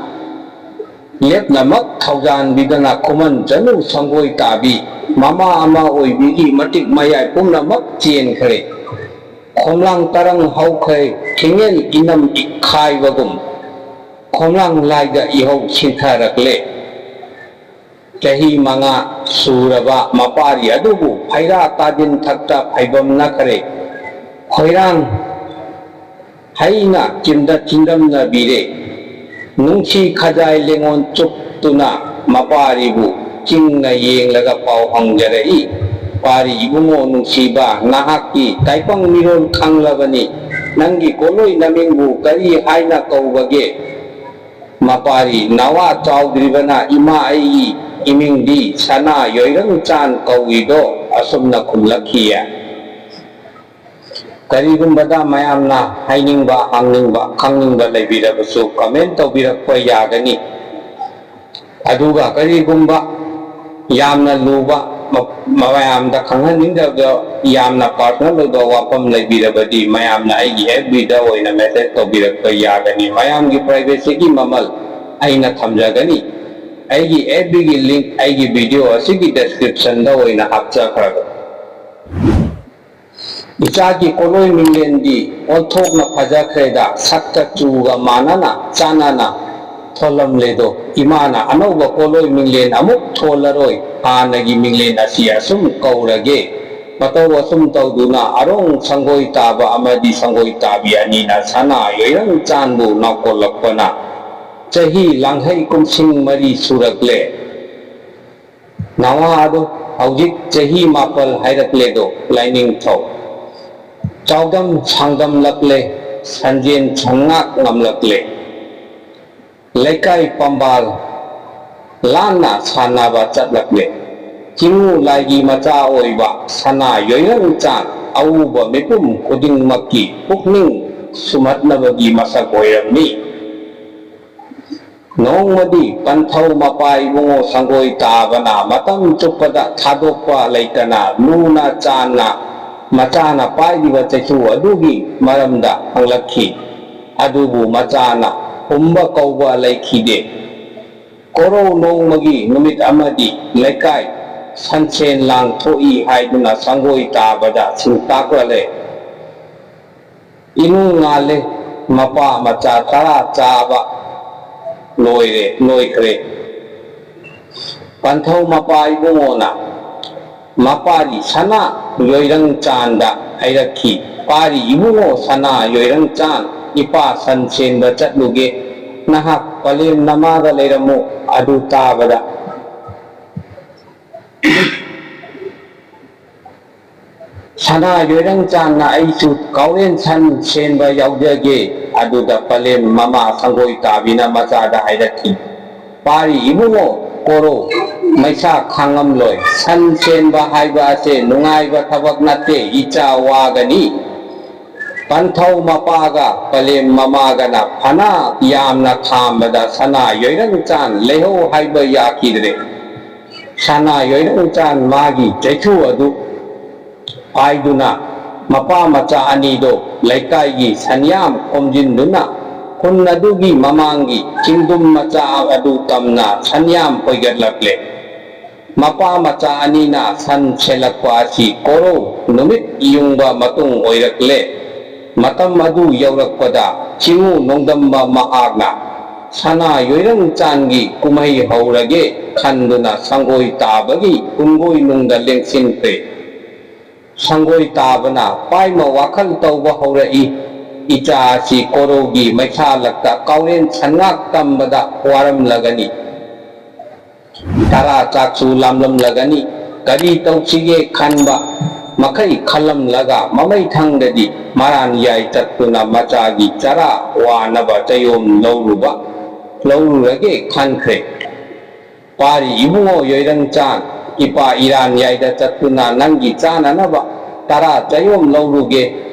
ꯂꯦꯞꯅꯃꯛ ꯊꯧꯖꯥꯟꯕꯤꯗꯅ ꯈꯨꯃꯟ ꯆꯅꯨ ꯁꯪꯒꯣꯏ ꯇꯥꯕꯤ ꯃꯃꯥ ꯑꯃ ꯑꯣꯏꯕꯤꯒꯤ ꯃꯇꯤꯛ ꯃꯌꯥꯏ ꯄꯨꯝꯅꯃꯛ ꯆꯦꯟꯈ꯭ꯔꯦ꯫ ꯈꯣꯝꯂꯥꯡ ꯇꯔꯪ ꯍꯧꯈ꯭ꯔꯦ꯫ ꯈꯤꯉꯦꯜ ꯏꯅꯝ ꯏꯈꯥꯏꯕꯒꯨꯝ ꯈꯣꯝꯂꯥꯡ ꯂꯥꯏꯗ ꯏꯍꯧ ꯁꯤꯟꯊꯔꯛꯂꯦ꯫ ꯆꯍꯤ ꯃꯉꯥ ꯁꯨꯔꯕ ꯃꯄꯥꯔꯤ ꯑꯗꯨꯕꯨ ꯐꯩꯔꯥ ꯇꯥꯗꯤꯟ ꯊꯛꯇ ꯐꯩꯕꯝꯅꯈ꯭ꯔꯦ꯫ ꯈꯣꯏꯔꯥꯡ ꯍꯩꯅ ꯆꯤꯝꯗ ꯆꯤꯟꯗꯝꯅꯕꯤꯔꯦ꯫ ꯅꯨꯡꯁꯤ ꯈꯖꯥꯏ ꯂꯦꯡꯉꯣꯟ ꯆꯨꯞꯇꯨꯅ ꯃꯄꯥꯔꯤꯕꯨ ꯆꯤꯡꯅ ꯌꯦꯡꯂꯒ ꯄꯥꯎ ꯍꯪꯖꯔꯛꯏ꯫ ꯄꯥꯔꯤ ꯏꯕꯨꯡꯉꯣ ꯅꯨꯡꯁꯤꯕ, ꯅꯍꯥꯛꯀꯤ ꯇꯥꯏꯄꯪ ꯃꯤꯔꯣꯜ ꯈꯪꯂꯕꯅꯤ꯫ ꯅꯪꯒꯤ ꯀꯣꯂꯣꯏ ꯅꯃꯤꯡꯕꯨ ꯀꯔꯤ ꯍꯥꯏꯅ ꯀꯧꯕꯒꯦ? ꯃꯄꯥꯔꯤ ꯅꯋꯥ ꯆꯥꯎꯗ꯭ꯔꯤꯕꯅ ꯏꯃꯥ ꯑꯩꯒꯤ ꯏꯃꯤꯡꯗꯤ ꯁꯅꯥ ꯌꯣꯏꯔꯪ ꯆꯥꯟ ꯀꯧꯏꯗꯣ ꯑꯁꯨꯝꯅ ꯈꯨꯝꯂꯛꯈꯤꯌꯦ꯫ ꯀꯔꯤꯒꯨꯝꯕꯗ ꯃꯌꯥꯝꯅ ꯍꯥꯏꯅꯤꯡꯕ, ꯍꯪꯅꯤꯡꯕ, ꯈꯪꯅꯤꯡꯕ ꯂꯩꯕꯤꯔꯕꯁꯨ comment ꯇꯧꯕꯤꯔꯛꯄ ꯌꯥꯒꯅꯤ꯫ ꯑꯗꯨꯒ ꯀꯔꯤꯒꯨꯝꯕ ꯌꯥꯝꯅ ꯂꯨꯕ, ꯃ-, ꯃꯌꯥꯝꯗ ꯈꯪꯍꯟꯅꯤꯡꯗꯕ, ꯌꯥꯝꯅ personal ꯑꯣꯏꯕ ꯋꯥꯐꯝ ꯂꯩꯕꯤꯔꯕꯗꯤ ꯃꯌꯥꯝꯅ ꯑꯩꯒꯤ F B ꯗ ꯑꯣꯏꯅ message ꯇꯧꯕꯤꯔꯛꯄ ꯌꯥꯒꯅꯤ꯫ ꯃꯌꯥꯝꯒꯤ privacy ꯒꯤ ꯃꯃꯜ ꯑꯩꯅ ꯊꯝꯖꯒꯅꯤ꯫ ꯑꯩꯒꯤ F B ꯒꯤ link ꯑꯩꯒꯤ video ꯑꯁꯤꯒꯤ description ꯗ ꯑꯣꯏꯅ ꯍꯥꯞꯆꯈ꯭ꯔꯒꯦ꯫ ꯏꯆꯥꯒꯤ ꯀꯣꯂꯣꯏ ꯃꯤꯡꯂꯦꯟꯗꯤ ꯑꯣꯟꯊꯣꯛꯅ ꯐꯖꯈ꯭ꯔꯦꯗ, ꯁꯛꯀ ꯆꯨꯒ ꯃꯥꯟꯅꯅ ꯆꯥꯟꯅꯅ ꯊꯣꯜꯂꯝꯂꯦꯗꯣ꯫ ꯏꯃꯥꯅ ꯑꯅꯧꯕ ꯀꯣꯂꯣꯏ ꯃꯤꯡꯂꯦꯟ ꯑꯃꯨꯛ ꯊꯣꯜꯂꯔꯣꯏ, ꯍꯥꯟꯅꯒꯤ ꯃꯤꯡꯂꯦꯟ ꯑꯁꯤ ꯑꯁꯨꯝ ꯀꯧꯔꯒꯦ꯫ ꯃꯇꯧ ꯑꯁꯨꯝ ꯇꯧꯗꯨꯅ ꯑꯔꯣꯡ ꯁꯪꯒꯣꯏ ꯇꯥꯕ ꯑꯃꯗꯤ ꯁꯪꯒꯣꯏ ꯇꯥꯕꯤ ꯑꯅꯤꯅ ꯁꯅꯥ ꯌꯣꯏꯔꯪ ꯆꯥꯟꯕꯨ ꯅꯥꯎꯀꯣꯜꯂꯛꯄꯅ ꯆꯍꯤ ꯂꯥꯡꯍꯩ ꯀꯨꯝꯁꯤꯡ ꯃꯔꯤ ꯁꯨꯔꯛꯂꯦ꯫ ꯅꯋꯥ ꯑꯗꯣ ꯍꯧꯖꯤꯛ ꯆꯍꯤ ꯃꯥꯄꯜ ꯍꯥꯏꯔꯛꯂꯦꯗꯣ ꯂꯥꯏꯅꯤꯡꯊꯧ꯫ ꯆꯥꯎꯗꯝ ꯁꯥꯡꯗꯝꯂꯛꯂꯦ, ꯁꯟꯖꯦꯟ ꯁꯟꯉꯥꯛ ꯉꯝꯂꯛꯂꯦ꯫ ꯂꯩꯀꯥꯏ ꯄꯝꯕꯥꯜ ꯂꯥꯟꯅ ꯁꯥꯟꯅꯕ ꯆꯠꯂꯛꯂꯦ꯫ ꯆꯤꯡꯉꯨ ꯂꯥꯏꯒꯤ ꯃꯆꯥ ꯑꯣꯏꯕ ꯁꯅꯥ ꯌꯣꯏꯔꯪ ꯆꯥꯟ ꯑꯎꯕ ꯃꯤꯄꯨꯝ ꯈꯨꯗꯤꯡꯃꯛꯀꯤ ꯄꯨꯛꯅꯤꯡ ꯁꯨꯝꯍꯠꯅꯕꯒꯤ ꯃꯁꯛ ꯑꯣꯏꯔꯝꯃꯤ꯫ ꯅꯣꯡꯃꯗꯤ ꯄꯟꯊꯧ ꯃꯄꯥ ꯏꯕꯨꯡꯉꯣ ꯁꯪꯒꯣꯏ ꯇꯥꯕꯅ ꯃꯇꯝ ꯆꯨꯞꯄꯗ ꯊꯥꯗꯣꯛꯄ ꯂꯩꯇꯅ ꯂꯨꯅ ꯆꯥꯟꯅ ꯃꯆꯥꯅ ꯄꯥꯏꯔꯤꯕ ꯆꯩꯁꯨ ꯑꯗꯨꯒꯤ ꯃꯔꯝꯗ ꯍꯪꯂꯛꯈꯤ꯫ ꯑꯗꯨꯕꯨ ꯃꯆꯥꯅ ꯈꯨꯝꯕ ꯀꯧꯕ ꯂꯩꯈꯤꯗꯦ꯫ ꯀꯣꯔꯧ ꯅꯣꯡꯃꯒꯤ ꯅꯨꯃꯤꯠ ꯑꯃꯗꯤ ꯂꯩꯀꯥꯏ ꯁꯟꯁꯦꯟ ꯂꯥꯡ ꯊꯣꯛꯏ ꯍꯥꯏꯗꯨꯅ ꯁꯪꯒꯣꯏ ꯇꯥꯕꯗ ꯁꯤꯡ ꯇꯥꯛꯂꯔꯦ꯫ ꯏꯃꯨꯡ ꯉꯥꯜꯂꯦ, ꯃꯄꯥ ꯃꯆꯥ ꯇꯔꯥ ꯆꯥꯕ ꯂꯣꯏꯔꯦ, ꯂꯣꯏꯈ꯭ꯔꯦ꯫ ꯄꯟꯊꯧ ꯃꯄꯥ ꯏꯕꯨꯡꯉꯣꯅ ꯃꯄꯥꯔꯤ ꯁꯅꯥ ꯌꯣꯏꯔꯪ ꯆꯥꯟꯗ ꯍꯥꯏꯔꯛꯈꯤ, "ꯄꯥꯔꯤ ꯏꯕꯨꯡꯉꯣ ꯁꯅꯥ ꯌꯣꯏꯔꯪ ꯆꯥꯟ, ꯏꯄꯥ ꯁꯟ ꯁꯦꯟꯕ ꯆꯠꯂꯨꯒꯦ, ꯅꯍꯥꯛ ꯄꯂꯦꯝ ꯅꯃꯥꯒ ꯂꯩꯔꯝꯃꯨ"꯫ ꯑꯗꯨ ꯇꯥꯕꯗ ꯁꯅꯥ ꯌꯣꯏꯔꯪ ꯆꯥꯟꯅ ꯑꯩꯁꯨ ꯀꯥꯎꯔꯦꯟ ꯁꯟ ꯁꯦꯟꯕ ꯌꯥꯎꯖꯒꯦ꯫ ꯑꯗꯨꯗ ꯄꯂꯦꯝ ꯃꯃꯥ ꯁꯪꯒꯣꯏ ꯇꯥꯕꯤꯅ ꯃꯆꯥꯗ ꯍꯥꯏꯔꯛꯈꯤ, "ꯄꯥꯔꯤ ꯏꯕꯨꯡꯉꯣ, ꯀꯣꯔꯧ ꯃꯩꯁꯥ ꯈꯥꯡꯉꯝꯂꯣꯏ꯫ ꯁꯟ ꯁꯦꯟꯕ ꯍꯥꯏꯕ ꯑꯁꯦ ꯅꯨꯡꯉꯥꯏꯕ ꯊꯕꯛ ꯅꯠꯇꯦ, ꯏꯆꯥ ꯋꯥꯒꯅꯤ꯫ ꯄꯟꯊꯧ ꯃꯄꯥꯒ ꯄꯂꯦꯝ ꯃꯃꯥꯒꯅ ꯐꯅ ꯌꯥꯝꯅ ꯈꯥꯝꯕꯗ ꯁꯅꯥ ꯌꯣꯏꯔꯪꯆꯥꯟ ꯂꯩꯍꯧ ꯍꯥꯏꯕ ꯌꯥꯈꯤꯗ꯭ꯔꯦ꯫ ꯁꯅꯥ ꯌꯣꯏꯔꯪꯆꯥꯟ ꯃꯥꯒꯤ ꯆꯩꯁꯨ ꯑꯗꯨ ꯍꯥꯏꯗꯨꯅ ꯃꯄꯥ ꯃꯆꯥ ꯑꯅꯤꯗꯣ ꯂꯩꯀꯥꯏꯒꯤ ꯁꯟꯌꯥꯝ ꯈꯣꯝꯖꯤꯟꯗꯨꯅ ꯈꯨꯟ ꯑꯗꯨꯒꯤ ꯃꯃꯥꯡꯒꯤ ꯆꯤꯡꯗꯨꯝ ꯃꯆꯥ ꯑꯗꯨ ꯇꯝꯅ ꯁꯟꯌꯥꯝ ꯍꯣꯏꯒꯠꯂꯛꯂꯦ꯫ ꯃꯄꯥ ꯃꯆꯥ ꯑꯅꯤꯅ ꯁꯟ ꯁꯦꯜꯂꯛꯄ ꯑꯁꯤ ꯀꯣꯔꯧ ꯅꯨꯃꯤꯠ ꯌꯨꯡꯕ ꯃꯇꯨꯡ ꯑꯣꯏꯔꯛꯂꯦ꯫ ꯃꯇꯝ ꯑꯗꯨ ꯌꯧꯔꯛꯄꯗ ꯆꯤꯡꯉꯨ ꯅꯣꯡꯗꯝꯕ ꯃꯍꯥꯛꯅ ꯁꯅꯥ ꯌꯣꯏꯔꯪ ꯆꯥꯟꯒꯤ ꯀꯨꯝꯍꯩ ꯍꯧꯔꯒꯦ ꯈꯟꯗꯨꯅ ꯁꯪꯒꯣꯏ ꯇꯥꯕꯒꯤ ꯀꯨꯡꯒꯣꯏꯅꯨꯡꯗ ꯂꯦꯡꯁꯤꯟꯈ꯭ꯔꯦ꯫ ꯁꯪꯒꯣꯏ ꯇꯥꯕꯅ ꯄꯥꯏꯃ ꯋꯥꯈꯜ ꯇꯧꯕ ꯍꯧꯔꯛꯏ꯫ ꯏꯆꯥ ꯑꯁꯤ ꯀꯣꯔꯧꯒꯤ ꯃꯩꯁꯥꯂꯛꯇ ꯀꯥꯎꯔꯦꯟ ꯁꯟꯉꯥꯛ ꯇꯝꯕꯗ ꯋꯥꯔꯝꯂꯒꯅꯤ꯫ ꯇꯔꯥ ꯆꯥꯛꯁꯨ ꯂꯥꯝꯂꯝꯂꯒꯅꯤ꯫ ꯀꯔꯤ ꯇꯧꯁꯤꯒꯦ ꯈꯟꯕ ꯃꯈꯩ ꯈꯜꯂꯝꯂꯒ ꯃꯃꯩ ꯊꯪꯗꯗꯤ ꯃꯔꯥꯟ ꯌꯥꯏ ꯆꯠꯇꯨꯅ ꯃꯆꯥꯒꯤ ꯆꯔꯥ ꯋꯥꯅꯕ ꯆꯌꯣꯝ ꯂꯧꯔꯨꯕ, ꯂꯧꯔꯨꯔꯒꯦ ꯈꯟꯈ꯭ꯔꯦ꯫ ꯄꯥꯔꯤ ꯏꯕꯨꯡꯉꯣ ꯌꯣꯏꯔꯪꯆꯥꯟ, ꯏꯄꯥ ꯏꯔꯥꯟ ꯌꯥꯏꯗ ꯆꯠꯇꯨꯅ ꯅꯪꯒꯤ ꯆꯥꯅꯅꯕ ꯇꯔꯥ ꯆꯌꯣꯝ ꯂꯧꯔꯨꯒꯦ꯫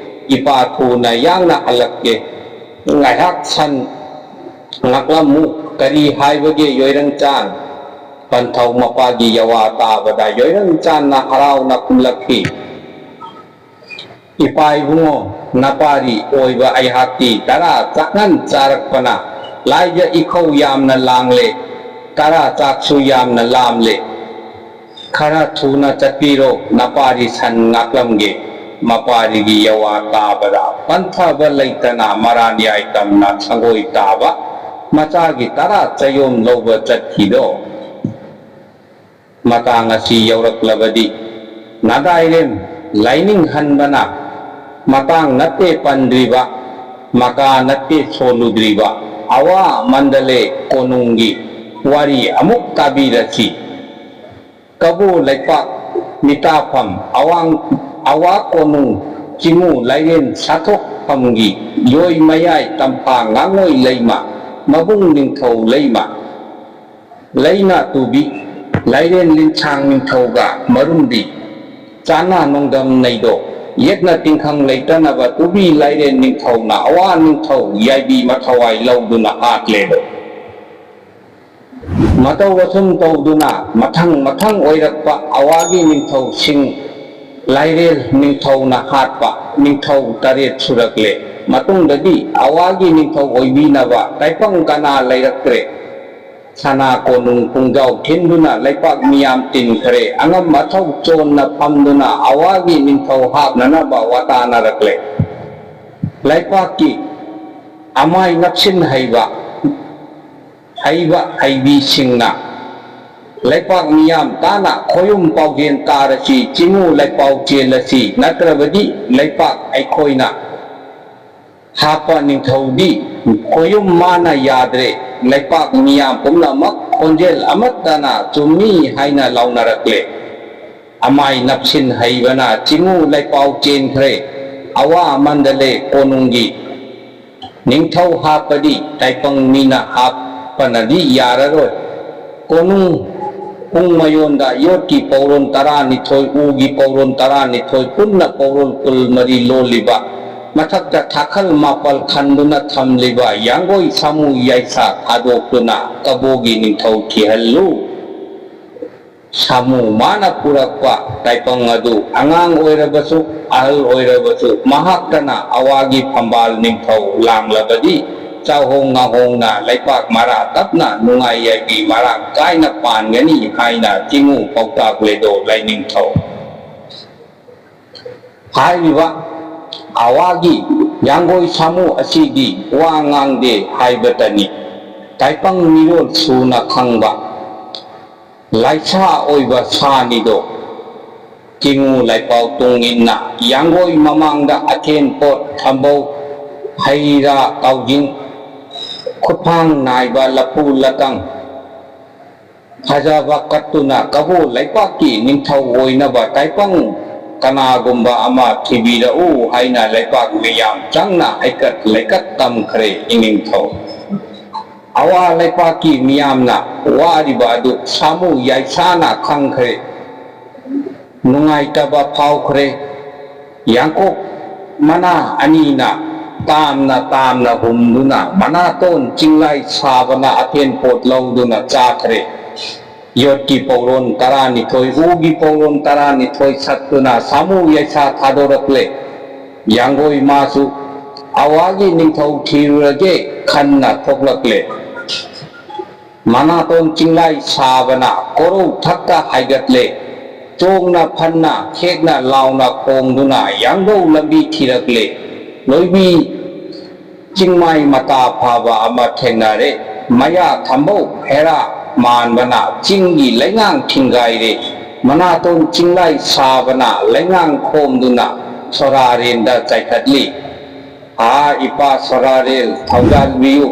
ꯏꯄꯥ ꯊꯨꯅ ꯌꯥꯡꯅ ꯍꯜꯂꯛꯀꯦ꯫ ꯉꯥꯏꯍꯥꯛ ꯁꯟ ꯉꯥꯛꯂꯝꯃꯨ꯫ ꯀꯔꯤ ꯍꯥꯏꯕꯒꯦ ꯌꯣꯏꯔꯪꯆꯥꯟ? ꯄꯟꯊꯧ ꯃꯄꯥꯒꯤ ꯌꯋꯥ ꯇꯥꯕꯗ ꯌꯣꯏꯔꯪꯆꯥꯟꯅ ꯍꯔꯥꯎꯅ ꯈꯨꯝꯂꯛꯈꯤ, ꯏꯄꯥ ꯏꯕꯨꯡꯉꯣ, ꯅꯄꯥꯔꯤ ꯑꯣꯏꯕ ꯑꯩꯍꯥꯛꯇꯤ ꯇꯔꯥ ꯆꯥꯛꯍꯟ ꯆꯥꯔꯛꯄꯅ ꯂꯥꯏꯖ ꯏꯈꯧ ꯌꯥꯝꯅ ꯂꯥꯡꯂꯦ, ꯇꯔꯥ ꯆꯥꯛꯁꯨ ꯌꯥꯝꯅ ꯂꯥꯝꯂꯦ꯫ ꯈꯔ ꯊꯨꯅ ꯆꯠꯄꯤꯔꯣ, ꯅꯄꯥꯔꯤ ꯁꯟ ꯉꯥꯛꯂꯝꯒꯦ꯫ ꯃꯄꯥꯔꯤꯒꯤ ꯌꯋꯥ ꯇꯥꯕꯗ ꯄꯟꯊꯕ ꯂꯩꯇꯅ ꯃꯔꯥꯟ ꯌꯥꯏ ꯇꯝꯅ ꯁꯪꯒꯣꯏ ꯇꯥꯕ ꯃꯆꯥꯒꯤ ꯇꯔꯥ ꯆꯌꯣꯝ ꯂꯧꯕ ꯆꯠꯈꯤꯗꯣ꯫ ꯃꯇꯥꯡ ꯑꯁꯤ ꯌꯧꯔꯛꯂꯕꯗꯤ ꯅꯗꯥꯏꯔꯦꯝ ꯂꯥꯏꯅꯤꯡꯍꯟꯕꯅ ꯃꯇꯥꯡ ꯅꯠꯇꯦ ꯄꯟꯗ꯭ꯔꯤꯕ, ꯃꯀꯥ ꯅꯠꯇꯦ ꯁꯣꯜꯂꯨꯗ꯭ꯔꯤꯕ ꯑꯋꯥ ꯃꯟꯗꯂꯦ ꯀꯣꯅꯨꯡꯒꯤ ꯋꯥꯔꯤ ꯑꯃꯨꯛ ꯇꯥꯕꯤꯔꯁꯤ꯫ ꯀꯕꯣ ꯂꯩꯄꯥꯛ ꯃꯤꯇꯥꯐꯝ ꯑꯋꯥꯡ, ꯑꯋꯥ ꯀꯣꯅꯨꯡ ꯆꯤꯡꯉꯨ ꯂꯥꯏꯔꯦꯟ ꯁꯥꯊꯣꯛꯐꯝꯒꯤ ꯌꯣꯏ ꯃꯌꯥꯏ ꯇꯝꯐꯥ ꯉꯥꯉꯣꯏ ꯂꯩꯃ ꯃꯕꯨꯡ ꯅꯤꯡꯊꯧ ꯂꯩꯃ ꯂꯩꯅꯥ ꯇꯨꯕꯤ ꯂꯥꯏꯔꯦꯟ ꯂꯤꯟꯁꯥꯡ ꯅꯤꯡꯊꯧꯒ ꯃꯔꯨꯝꯗꯤ ꯆꯥꯅꯥ ꯅꯣꯡꯗꯝ ꯅꯩꯗꯣ ꯌꯦꯠꯅ ꯇꯤꯡꯈꯪ ꯂꯩꯇꯅꯕ ꯇꯨꯕꯤ ꯂꯥꯏꯔꯦꯟ ꯅꯤꯡꯊꯧꯅ ꯑꯋꯥ ꯅꯤꯡꯊꯧ ꯌꯥꯏꯕꯤ ꯃꯊꯋꯥꯏ ꯂꯧꯗꯨꯅ ꯍꯥꯠꯂꯦꯗꯣ꯫ ꯃꯇꯧ ꯑꯁꯨꯝ ꯇꯧꯗꯨꯅ ꯃꯊꯪ ꯃꯊꯪ ꯑꯣꯏꯔꯛꯄ ꯑꯋꯥꯒꯤ ꯅꯤꯡꯊꯧꯁꯤꯡ ꯂꯥꯏꯔꯦꯜ ꯅꯤꯡꯊꯧꯅ ꯍꯥꯠꯄ ꯅꯤꯡꯊꯧ ꯇꯔꯦꯠ ꯁꯨꯔꯛꯂꯦ꯫ ꯃꯇꯨꯡꯗꯗꯤ ꯑꯋꯥꯒꯤ ꯅꯤꯡꯊꯧ ꯑꯣꯏꯕꯤꯅꯕ ꯇꯥꯏꯄꯪ ꯀꯅꯥ ꯂꯩꯔꯛꯇ꯭ꯔꯦ꯫ ꯁꯅꯥ ꯀꯣꯅꯨꯡ ꯄꯨꯡꯖꯥꯎ ꯊꯤꯟꯗꯨꯅ ꯂꯩꯄꯥꯛ ꯃꯤꯌꯥꯝ ꯇꯤꯟꯈ꯭ꯔꯦ꯫ ꯑꯉꯝ ꯑꯊꯧ ꯆꯣꯟꯅ ꯐꯝꯗꯨꯅ ꯑꯋꯥꯒꯤ ꯅꯤꯡꯊꯧ ꯍꯥꯞꯅꯅꯕ ꯋꯥꯇꯥꯅꯔꯛꯂꯦ꯫ ꯂꯩꯄꯥꯛꯀꯤ ꯑꯃꯥꯏ ꯅꯞꯁꯤꯟ ꯍꯩꯕ, ꯍꯩꯕ ꯍꯩꯕꯤꯁꯤꯡꯅ ꯂꯩꯄꯥꯛ ꯃꯤꯌꯥꯝ ꯇꯥꯅ ꯈꯣꯌꯨꯝ ꯄꯥꯎꯖꯦꯜ ꯇꯥꯔꯁꯤ, ꯆꯤꯡꯉꯨ ꯂꯩꯄꯥꯎ ꯆꯦꯜꯂꯁꯤ, ꯅꯠꯇ꯭ꯔꯕꯗꯤ ꯂꯩꯄꯥꯛ ꯑꯩꯈꯣꯏꯅ ꯍꯥꯞꯄ ꯅꯤꯡꯊꯧꯗꯤ ꯈꯣꯌꯨꯝ ꯃꯥꯅ ꯌꯥꯗ꯭ꯔꯦ꯫ ꯂꯩꯄꯥꯛ ꯃꯤꯌꯥꯝ ꯄꯨꯝꯅꯃꯛ ꯈꯣꯟꯖꯦꯜ ꯑꯃꯠꯇꯅ ꯆꯨꯝꯃꯤ ꯍꯥꯏꯅ ꯂꯥꯎꯅꯔꯛꯂꯦ꯫ ꯑꯃꯥꯏ ꯅꯞꯁꯤꯟ ꯍꯩꯕꯅ ꯆꯤꯡꯉꯨ ꯂꯩꯄꯥꯎ ꯆꯦꯟꯈ꯭ꯔꯦ꯫ ꯑꯋꯥ ꯃꯟꯗꯂꯦ ꯀꯣꯅꯨꯡꯒꯤ ꯅꯤꯡꯊꯧ ꯍꯥꯞꯄꯗꯤ ꯇꯥꯏꯄꯪ ꯃꯤꯅ ꯍꯥꯞꯄꯅꯗꯤ ꯌꯥꯔꯔꯣꯏ꯫ ꯀꯣꯅꯨꯡ ꯄꯨꯡ ꯃꯌꯣꯟꯗ ꯌꯣꯠꯀꯤ ꯄꯧꯔꯣꯟ ꯇꯔꯥꯅꯤꯊꯣꯏ, ꯎꯒꯤ ꯄꯧꯔꯣꯟ ꯇꯔꯥꯅꯤꯊꯣꯏ, ꯄꯨꯟꯅ ꯄꯧꯔꯣꯟ ꯀꯨꯟꯃꯔꯤ ꯂꯣꯜꯂꯤꯕ, ꯃꯊꯛꯇ ꯊꯥꯈꯜ ꯃꯥꯄꯜ ꯈꯟꯗꯨꯅ ꯊꯝꯂꯤꯕ ꯌꯥꯡꯒꯣꯏ ꯁꯥꯃꯨ ꯌꯥꯏꯁꯥ ꯊꯥꯗꯣꯛꯇꯨꯅ ꯀꯕꯣꯒꯤ ꯅꯤꯡꯊꯧ ꯊꯤꯍꯜꯂꯨ꯫ ꯁꯥꯃꯨ ꯃꯥꯅ ꯄꯨꯔꯛꯄ ꯇꯥꯏꯄꯪ ꯑꯗꯨ ꯑꯉꯥꯡ ꯑꯣꯏꯔꯕꯁꯨ, ꯑꯍꯜ ꯑꯣꯏꯔꯕꯁꯨ, ꯃꯍꯥꯛꯇꯅ ꯑꯋꯥꯒꯤ ꯐꯝꯕꯥꯜ ꯅꯤꯡꯊꯧ ꯂꯥꯡꯂꯕꯗꯤ, ꯆꯥꯍꯣꯡ ꯉꯥꯍꯣꯡꯅ ꯂꯩꯄꯥꯛ ꯃꯔꯥ ꯇꯞꯅ ꯅꯨꯡꯉꯥꯏ ꯌꯥꯏꯕꯤ ꯃꯔꯥꯡ ꯀꯥꯏꯅ ꯄꯥꯟꯒꯅꯤ ꯍꯥꯏꯅ ꯆꯤꯡꯉꯨ ꯄꯥꯎꯇꯥꯛ ꯂꯦꯗꯣ ꯂꯥꯏꯅꯤꯡꯊꯧ꯫ ꯍꯥꯏꯔꯤꯕ ꯑꯋꯥꯒꯤ ꯌꯥꯡꯒꯣꯏ ꯁꯥꯃꯨ ꯑꯁꯤꯗꯤ ꯋꯥ ꯉꯥꯡꯗꯦ ꯍꯥꯏꯕꯇꯅꯤ꯫ ꯇꯥꯏꯄꯪ ꯃꯤꯔꯣꯜ ꯁꯨꯅ ꯈꯪꯕ ꯂꯥꯏꯁꯥ ꯑꯣꯏꯕ ꯁꯥꯅꯤꯗꯣ꯫ ꯆꯤꯡꯉꯨ ꯂꯥꯏꯄꯥꯎ ꯇꯨꯡ ꯏꯟꯅ ꯌꯥꯡꯒꯣꯏ ꯃꯃꯥꯡꯗ ꯑꯊꯦꯟ ꯄꯣꯠ ꯊꯝꯕꯧ, ꯍꯩ ꯔꯥ ꯀꯥꯎꯖꯤꯡ, ꯈꯨꯠꯐꯥꯡ ꯅꯥꯏꯕ ꯂꯐꯨ ꯂꯇꯪ, ꯐꯖꯕ ꯀꯠꯇꯨꯅ ꯀꯕꯣ ꯂꯩꯄꯥꯛꯀꯤ ꯅꯤꯡꯊꯧ ꯑꯣꯏꯅꯕ ꯇꯥꯏꯄꯪ ꯀꯅꯥꯒꯨꯝꯕ ꯑꯃ ꯊꯤꯕꯤꯔꯛꯎ ꯍꯥꯏꯅ ꯂꯩꯄꯥꯛ ꯃꯤꯌꯥꯝ ꯆꯪꯅ ꯍꯩꯀꯠ ꯂꯩꯀꯠ ꯇꯝꯈ꯭ꯔꯦ ꯏꯅꯤꯡꯊꯧ꯫ ꯑꯋꯥ ꯂꯩꯄꯥꯛꯀꯤ ꯃꯤꯌꯥꯝꯅ ꯋꯥꯔꯤꯕ ꯑꯗꯨ ꯁꯥꯃꯨ ꯌꯥꯏꯁꯥꯅ ꯈꯪꯈ꯭ꯔꯦ꯫ ꯅꯨꯡꯉꯥꯏꯇꯕ ꯐꯥꯎꯈ꯭ꯔꯦ꯫ ꯌꯥꯡꯀꯣꯛ ꯃꯅꯥ ꯑꯅꯤꯅ ꯇꯥꯝꯅ ꯇꯥꯝꯅ ꯍꯨꯝꯗꯨꯅ ꯃꯅꯥꯇꯣꯟ ꯆꯤꯡꯂꯥꯏ ꯁꯥꯕꯅ ꯑꯊꯦꯟ ꯄꯣꯠ ꯂꯧꯗꯨꯅ ꯆꯥꯈ꯭ꯔꯦ꯫ ꯌꯣꯠꯀꯤ ꯄꯧꯔꯣꯟ ꯇꯔꯥꯅꯤꯊꯣꯏ, ꯎꯒꯤ ꯄꯧꯔꯣꯟ ꯇꯔꯥꯅꯤꯊꯣꯏ ꯁꯠꯇꯨꯅ ꯁꯥꯃꯨ ꯌꯥꯏꯁꯥ ꯊꯥꯗꯣꯔꯛꯂꯦ꯫ ꯌꯥꯡꯒꯣꯏ ꯃꯥꯁꯨ ꯑꯋꯥꯒꯤ ꯅꯤꯡꯊꯧ ꯊꯤꯔꯨꯔꯒꯦ ꯈꯟꯅ ꯊꯣꯛꯂꯛꯂꯦ꯫ ꯃꯅꯥꯇꯣꯟ ꯆꯤꯡꯂꯥꯏ ꯁꯥꯕꯅ ꯀꯣꯔꯧ ꯊꯛꯇ ꯍꯥꯏꯒꯠꯂꯦ꯫ ꯆꯣꯡꯅ ꯐꯟꯅ ꯈꯦꯛꯅ ꯂꯥꯎꯅ ꯈꯣꯡꯗꯨꯅ ꯌꯥꯡꯗꯧ ꯂꯝꯕꯤ ꯊꯤꯔꯛꯂꯦ꯫ ꯂꯣꯏꯕꯤ ꯆꯤꯡꯃꯥꯏ ꯃꯇꯥ ꯐꯥꯕ ꯑꯃ ꯊꯦꯡꯅꯔꯦ꯫ ꯃꯌꯥ ꯊꯝꯕꯧ ꯍꯦꯔꯥ ꯃꯥꯟꯕꯅ ꯆꯤꯡꯒꯤ ꯂꯩꯉꯥꯡ ꯊꯤꯡꯒꯥꯏꯔꯦ꯫ ꯃꯅꯥꯇꯣꯟ ꯆꯤꯡꯂꯥꯏ ꯁꯥꯕꯅ ꯂꯩꯉꯥꯡ ꯈꯣꯝꯗꯨꯅ ꯁꯣꯔꯥꯔꯦꯟꯗ ꯆꯥꯏꯈꯠꯂꯤ꯫ ꯍꯥ, ꯏꯄꯥ ꯁꯣꯔꯥꯔꯦꯜ, ꯊꯧꯖꯥꯟꯕꯤꯌꯨ꯫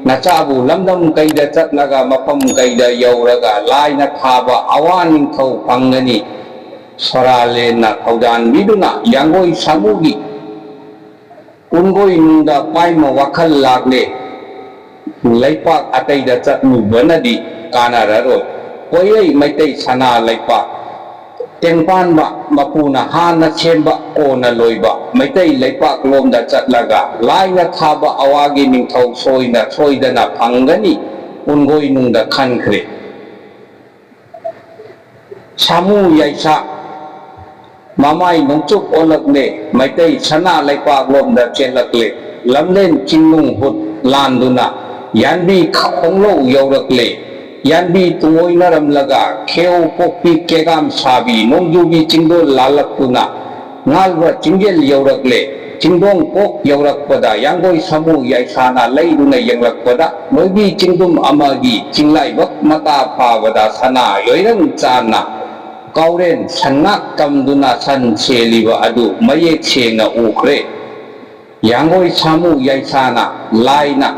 ꯅꯆꯥꯕꯨ ꯂꯝꯗꯝ ꯀꯩꯗ ꯆꯠꯂꯒ ꯃꯐꯝ ꯀꯩꯗ ꯌꯧꯔꯒ ꯂꯥꯏꯅ ꯊꯥꯕ ꯑꯋꯥ ꯅꯤꯡꯊꯧ ꯐꯪꯒꯅꯤ꯫ ꯁꯣꯔꯥꯔꯦꯜꯅ ꯊꯧꯖꯥꯟꯕꯤꯗꯨꯅ ꯌꯥꯡꯒꯣꯏ ꯁꯥꯃꯨꯒꯤ ꯀꯨꯟꯒꯣꯏꯅꯨꯡꯗ ꯄꯥꯏꯃ ꯋꯥꯈꯜ ꯂꯥꯛꯂꯦ꯫ ꯂꯩꯄꯥꯛ ꯑꯇꯩꯗ ꯆꯠꯂꯨꯕꯅꯗꯤ ꯀꯥꯟꯅꯔꯔꯣꯏ꯫ ꯀꯣꯏꯔꯩ ꯃꯩꯇꯩ ꯁꯅꯥ ꯂꯩꯄꯥꯛ ꯇꯦꯡꯄꯥꯟꯕ ꯃꯄꯨꯅ ꯍꯥꯟꯅ ꯁꯦꯝꯕ ꯀꯣꯟꯅ ꯂꯣꯏꯕ ꯃꯩꯇꯩ ꯂꯩꯄꯥꯛ ꯂꯣꯝꯗ ꯆꯠꯂꯒ ꯂꯥꯏꯅ ꯊꯥꯕ ꯑꯋꯥꯒꯤ ꯅꯤꯡꯊꯧ ꯁꯣꯏꯅ ꯁꯣꯏꯗꯅ ꯐꯪꯒꯅꯤ꯫ ꯀꯨꯟꯒꯣꯏꯅꯨꯡꯗ ꯈꯟꯈ꯭ꯔꯦ꯫ ꯁꯥꯃꯨ ꯌꯥꯏꯁꯥ ꯃꯃꯥꯏ ꯅꯣꯡꯆꯨꯞ ꯑꯣꯜꯂꯛꯂꯦ꯫ ꯃꯩꯇꯩ ꯁꯅꯥ ꯂꯩꯄꯥꯛꯂꯣꯝꯗ ꯆꯦꯜꯂꯛꯂꯦ꯫ ꯂꯝꯂꯦꯟ ꯆꯤꯡꯅꯨꯡ ꯍꯨꯠ ꯂꯥꯟꯗꯨꯅ ꯌꯥꯟꯕꯤ ꯈꯣꯡꯂꯧ ꯌꯧꯔꯛꯂꯦ꯫ ꯌꯥꯟꯕꯤ ꯇꯨꯡꯑꯣꯏꯅꯔꯝꯂꯒ ꯈꯦꯎ ꯄꯣꯛꯄꯤ ꯀꯦꯒꯥꯝ ꯁꯥꯕꯤ ꯅꯣꯡꯖꯨꯒꯤ ꯆꯤꯡꯗꯣꯜ ꯂꯥꯜꯂꯛꯇꯨꯅ ꯉꯥꯜꯕ ꯆꯤꯡꯖꯦꯜ ꯌꯧꯔꯛꯂꯦ꯫ ꯆꯤꯡꯗꯣꯡ ꯀꯣꯛ ꯌꯧꯔꯛꯄꯗ ꯌꯥꯡꯒꯣꯏ ꯁꯥꯃꯨ ꯌꯥꯏꯁꯥꯅ ꯂꯩꯗꯨꯅ ꯌꯦꯡꯂꯛꯄꯗ ꯂꯣꯏꯕꯤ ꯆꯤꯡꯗꯨꯝ ꯑꯃꯒꯤ ꯆꯤꯡꯂꯥꯏꯕꯛ ꯃꯇꯥ ꯐꯥꯕꯗ ꯁꯅꯥ ꯌꯣꯏꯔꯪ ꯆꯥꯟꯅ ꯀꯥꯎꯔꯦꯟ ꯁꯟꯉꯥꯛ ꯇꯝꯗꯨꯅ ꯁꯟ ꯁꯦꯜꯂꯤꯕ ꯑꯗꯨ ꯃꯌꯦꯛ ꯁꯦꯡꯅ ꯎꯈ꯭ꯔꯦ꯫ ꯌꯥꯡꯒꯣꯏ ꯁꯥꯃꯨ ꯌꯥꯏꯁꯥꯅ ꯂꯥꯏꯅ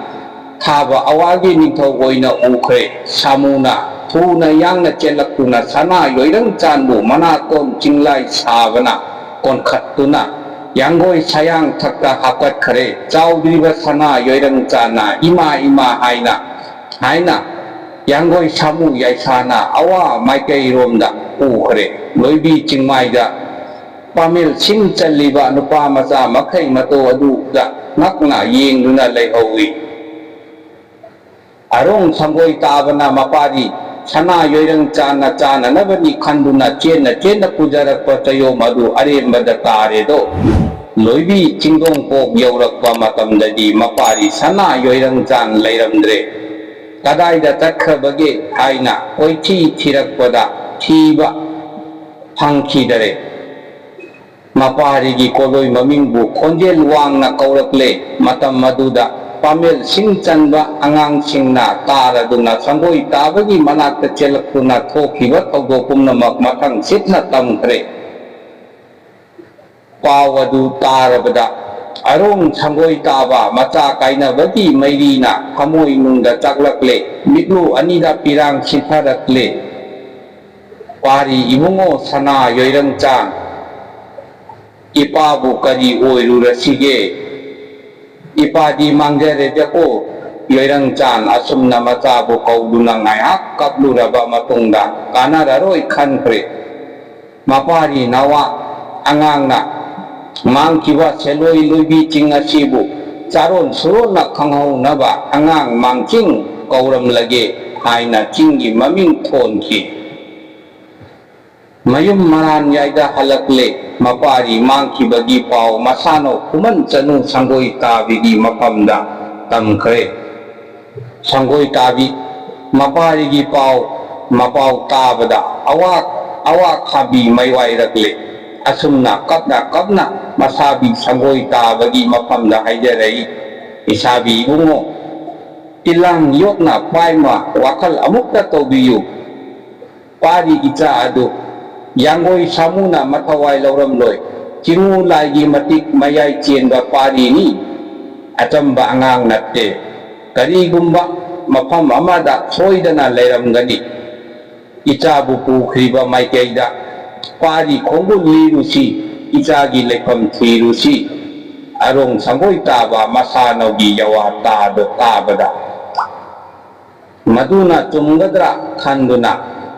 ꯊꯥꯕ ꯑꯋꯥꯒꯤ ꯅꯤꯡꯊꯧ ꯑꯣꯏꯅ ꯎꯈ꯭ꯔꯦ꯫ ꯁꯥꯃꯨꯅ ꯊꯨꯅ ꯌꯥꯡꯅ ꯆꯦꯜꯂꯛꯇꯨꯅ ꯁꯅꯥ ꯌꯣꯏꯔꯪ ꯆꯥꯟꯕꯨ ꯃꯅꯥꯇꯣꯟ ꯆꯤꯡꯂꯥꯏ ꯁꯥꯕꯅ ꯀꯣꯟꯈꯠꯇꯨꯅ ꯌꯥꯡꯒꯣꯏ ꯁꯥꯌꯥꯡ ꯊꯛꯇ ꯍꯥꯞꯀꯠꯈ꯭ꯔꯦ꯫ ꯆꯥꯎꯗ꯭ꯔꯤꯕ ꯁꯅꯥ ꯌꯣꯏꯔꯪ ꯆꯥꯟꯅ ꯏꯃꯥ ꯏꯃꯥ ꯍꯥꯏꯅ ꯍꯥꯏꯅ ꯌꯥꯡꯒꯣꯏ ꯁꯥꯃꯨ ꯌꯥꯏꯁꯥꯅ ꯑꯋꯥ ꯃꯥꯏꯀꯩꯔꯣꯝꯗ ꯄꯨꯈ꯭ꯔꯦ꯫ ꯂꯣꯏꯕꯤ ꯆꯤꯡꯃꯥꯏꯗ ꯄꯥꯃꯦꯜ ꯁꯤꯡ ꯆꯜꯂꯤꯕ ꯅꯨꯄꯥ ꯃꯆꯥ ꯃꯈꯩ ꯃꯇꯧ ꯑꯗꯨꯗ ꯉꯛꯅ ꯌꯦꯡꯗꯨꯅ ꯂꯩꯍꯧꯏ꯫ ꯑꯔꯣꯡ ꯁꯪꯒꯣꯏ ꯇꯥꯕꯅ ꯃꯄꯥꯔꯤ ꯁꯅꯥ ꯌꯣꯏꯔꯪ ꯆꯥꯟꯅ ꯆꯥꯅꯅꯕꯅꯤ ꯈꯟꯗꯨꯅ ꯆꯦꯟꯅ ꯆꯦꯟꯅ ꯄꯨꯖꯔꯛꯄ ꯆꯌꯣꯝ ꯑꯗꯨ ꯑꯔꯦꯝꯕꯗ ꯇꯥꯔꯦꯗꯣ꯫ ꯂꯣꯏꯕꯤ ꯆꯤꯡꯗꯣꯡ ꯀꯣꯛ ꯌꯧꯔꯛꯄ ꯃꯇꯝꯗꯗꯤ ꯃꯄꯥꯔꯤ ꯁꯅꯥ ꯌꯣꯏꯔꯪ ꯆꯥꯟ ꯂꯩꯔꯝꯗ꯭ꯔꯦ꯫ ꯀꯗꯥꯏꯗ ꯆꯠꯈ꯭ꯔꯕꯒꯦ ꯍꯥꯏꯅ ꯀꯣꯏꯊꯤ ꯊꯤꯔꯛꯄꯗ ꯊꯤꯕ ꯐꯪꯈꯤꯗꯔꯦ꯫ ꯃꯄꯥꯔꯤꯒꯤ ꯀꯣꯂꯣꯏ ꯃꯃꯤꯡꯕꯨ ꯈꯣꯟꯖꯦꯜ ꯋꯥꯡꯅ ꯀꯧꯔꯛꯂꯦ꯫ ꯃꯇꯝ ꯑꯗꯨꯗ ꯄꯥꯃꯦꯜ ꯁꯤꯡ ꯆꯟꯕ ꯑꯉꯥꯡꯁꯤꯡꯅ ꯇꯥꯔꯗꯨꯅ ꯁꯪꯒꯣꯏ ꯇꯥꯕꯒꯤ ꯃꯅꯥꯛꯇ ꯆꯦꯜꯂꯛꯇꯨꯅ ꯊꯣꯛꯈꯤꯕ ꯊꯧꯗꯣꯛ ꯄꯨꯝꯅꯃꯛ ꯃꯊꯪ ꯁꯤꯠꯅ ꯇꯝꯈ꯭ꯔꯦ꯫ ꯄꯥꯎ ꯑꯗꯨ ꯇꯥꯔꯕꯗ ꯑꯔꯣꯡ ꯁꯪꯒꯣꯏ ꯇꯥꯕ ꯃꯆꯥ ꯀꯥꯏꯅꯕꯒꯤ ꯃꯩꯔꯤꯅ ꯊꯃꯣꯏꯅꯨꯡꯗ ꯆꯥꯛꯂꯛꯂꯦ꯫ ꯃꯤꯠꯂꯨ ꯑꯅꯤꯗ ꯄꯤꯔꯥꯡ ꯁꯤꯊꯔꯛꯂꯦ꯫ ꯄꯥꯔꯤ ꯏꯕꯨꯡꯉꯣ ꯁꯅꯥ ꯌꯣꯏꯔꯪ ꯆꯥꯟ, ꯏꯄꯥꯕꯨ ꯀꯔꯤ ꯑꯣꯏꯔꯨꯔꯁꯤꯒꯦ? ꯏꯄꯥꯗꯤ ꯃꯥꯡꯖꯔꯦꯗꯀꯣ꯫ ꯌꯣꯏꯔꯪ ꯆꯥꯟ ꯑꯁꯨꯝꯅ ꯃꯆꯥꯕꯨ ꯀꯧꯗꯨꯅ ꯉꯥꯏꯍꯥꯛ ꯀꯞꯂꯨꯔꯕ ꯃꯇꯨꯡꯗ ꯀꯥꯟꯅꯔꯔꯣꯏ ꯈꯟꯈ꯭ꯔꯦ꯫ ꯃꯄꯥꯔꯤ ꯅꯋꯥ ꯑꯉꯥꯡꯅ ꯃꯥꯡꯈꯤꯕ ꯁꯦꯂꯣꯏ ꯂꯣꯏꯕꯤꯁꯤꯡ ꯑꯁꯤꯕꯨ ꯆꯥꯔꯣꯟ ꯁꯨꯔꯣꯟꯅ ꯈꯪꯍꯧꯅꯕ ꯑꯉꯥꯡ ꯃꯥꯡꯆꯤꯡ ꯀꯧꯔꯝꯂꯒꯦ ꯍꯥꯏꯅ ꯆꯤꯡꯒꯤ ꯃꯃꯤꯡ ꯊꯣꯟꯈꯤ꯫ ꯃꯌꯨꯝ ꯃꯔꯥꯟ ꯌꯥꯏꯗ ꯍꯜꯂꯛꯂꯦ꯫ ꯃꯄꯥꯔꯤ ꯃꯥꯡꯈꯤꯕꯒꯤ ꯄꯥꯎ ꯃꯁꯥꯅꯧ ꯈꯨꯃꯟ ꯆꯅꯨ ꯁꯪꯒꯣꯏ ꯇꯥꯕꯤꯒꯤ ꯃꯐꯝꯗ ꯇꯝꯈ꯭ꯔꯦ꯫ ꯁꯪꯒꯣꯏ ꯇꯥꯕꯤ ꯃꯄꯥꯔꯤꯒꯤ ꯄꯥꯎ ꯃꯄꯥꯎ ꯇꯥꯕꯗ ꯑꯋꯥ ꯑꯋꯥ ꯈꯥꯕꯤ ꯃꯩꯋꯥꯏꯔꯛꯂꯦ꯫ ꯑꯁꯨꯝꯅ ꯀꯞꯅ ꯀꯞꯅ ꯃꯁꯥꯕꯤ ꯁꯪꯒꯣꯏ ꯇꯥꯕꯒꯤ ꯃꯐꯝꯗ ꯍꯥꯏꯖꯔꯛꯏ, ꯏꯁꯥꯕꯤ ꯏꯕꯨꯡꯉꯣ, ꯇꯤꯜꯂꯥꯡ ꯌꯣꯛꯅ ꯄꯥꯏꯃ ꯋꯥꯈꯜ ꯑꯃꯨꯛꯇ ꯇꯧꯕꯤꯌꯨ꯫ ꯄꯥꯔꯤ ꯏꯆꯥ ꯑꯗꯨ ꯌꯥꯡꯒꯣꯏ ꯁꯥꯃꯨꯅ ꯃꯊꯋꯥꯏ ꯂꯧꯔꯝꯂꯣꯏ꯫ ꯆꯤꯡꯉꯨ ꯂꯥꯏꯒꯤ ꯃꯇꯤꯛ ꯃꯌꯥꯏ ꯆꯦꯟꯕ ꯄꯥꯔꯤꯅꯤ꯫ ꯑꯆꯝꯕ ꯑꯉꯥꯡ ꯅꯠꯇꯦ꯫ ꯀꯔꯤꯒꯨꯝꯕ ꯃꯐꯝ ꯑꯃꯗ ꯁꯣꯏꯗꯅ ꯂꯩꯔꯝꯒꯅꯤ꯫ ꯏꯆꯥꯕꯨ ꯄꯨꯈ꯭ꯔꯤꯕ ꯃꯥꯏꯀꯩꯗ ꯄꯥꯔꯤ ꯈꯣꯡꯒꯨꯜ ꯂꯤꯔꯨꯁꯤ, ꯏꯆꯥꯒꯤ ꯂꯩꯐꯝ ꯊꯤꯔꯨꯁꯤ꯫ ꯑꯔꯣꯡ ꯁꯪꯒꯣꯏ ꯇꯥꯕ ꯃꯁꯥꯅꯧꯒꯤ ꯌꯋꯥ ꯇꯥꯗ ꯇꯥꯕꯗ ꯃꯗꯨꯅ ꯆꯨꯝꯒꯗ꯭ꯔꯥ ꯈꯟꯗꯨꯅ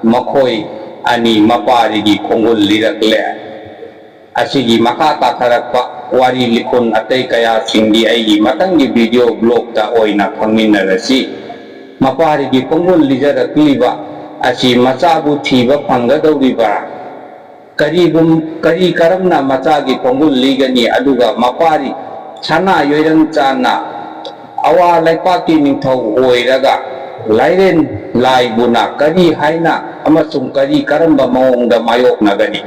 ꯃꯈꯣꯏ ꯑꯅꯤ ꯃꯄꯥꯔꯤꯒꯤ ꯈꯣꯡꯒꯨꯜ ꯂꯤꯔꯛꯂꯦ꯫ ꯑꯁꯤꯒꯤ ꯃꯈꯥ ꯇꯥꯊꯔꯛꯄ ꯋꯥꯔꯤ ꯂꯤꯈꯨꯟ ꯑꯇꯩ ꯀꯌꯥꯁꯤꯡꯗꯤ ꯑꯩꯒꯤ ꯃꯊꯪꯒꯤ video blogꯇ ꯑꯣꯏꯅ ꯈꯪꯃꯤꯟꯅꯔꯁꯤ꯫ ꯃꯄꯥꯔꯤꯒꯤ ꯄꯣꯡꯒꯨꯜ ꯂꯤꯖꯔꯛꯂꯤꯕ ꯑꯁꯤ ꯃꯆꯥꯕꯨ ꯊꯤꯕ ꯐꯪꯒꯗꯧꯔꯤꯕ꯭ꯔꯥ? ꯀꯔꯤꯒꯨꯝ-, ꯀꯔꯤ ꯀꯔꯝꯅ ꯃꯆꯥꯒꯤ ꯄꯣꯡꯒꯨꯜ ꯂꯤꯒꯅꯤ? ꯑꯗꯨꯒ ꯃꯄꯥꯔꯤ ꯁꯅꯥ ꯌꯣꯏꯔꯪ ꯆꯥꯟꯅ ꯑꯋꯥ ꯂꯩꯄꯥꯛꯀꯤ ꯅꯤꯡꯊꯧ ꯑꯣꯏꯔꯒ ꯂꯥꯏꯔꯦꯟ ꯂꯥꯏꯕꯨꯅ ꯀꯔꯤ ꯍꯥꯏꯅ ꯑꯃꯁꯨꯡ ꯀꯔꯤ ꯀꯔꯝꯕ ꯃꯑꯣꯡꯗ ꯃꯥꯌꯣꯛꯅꯒꯅꯤ?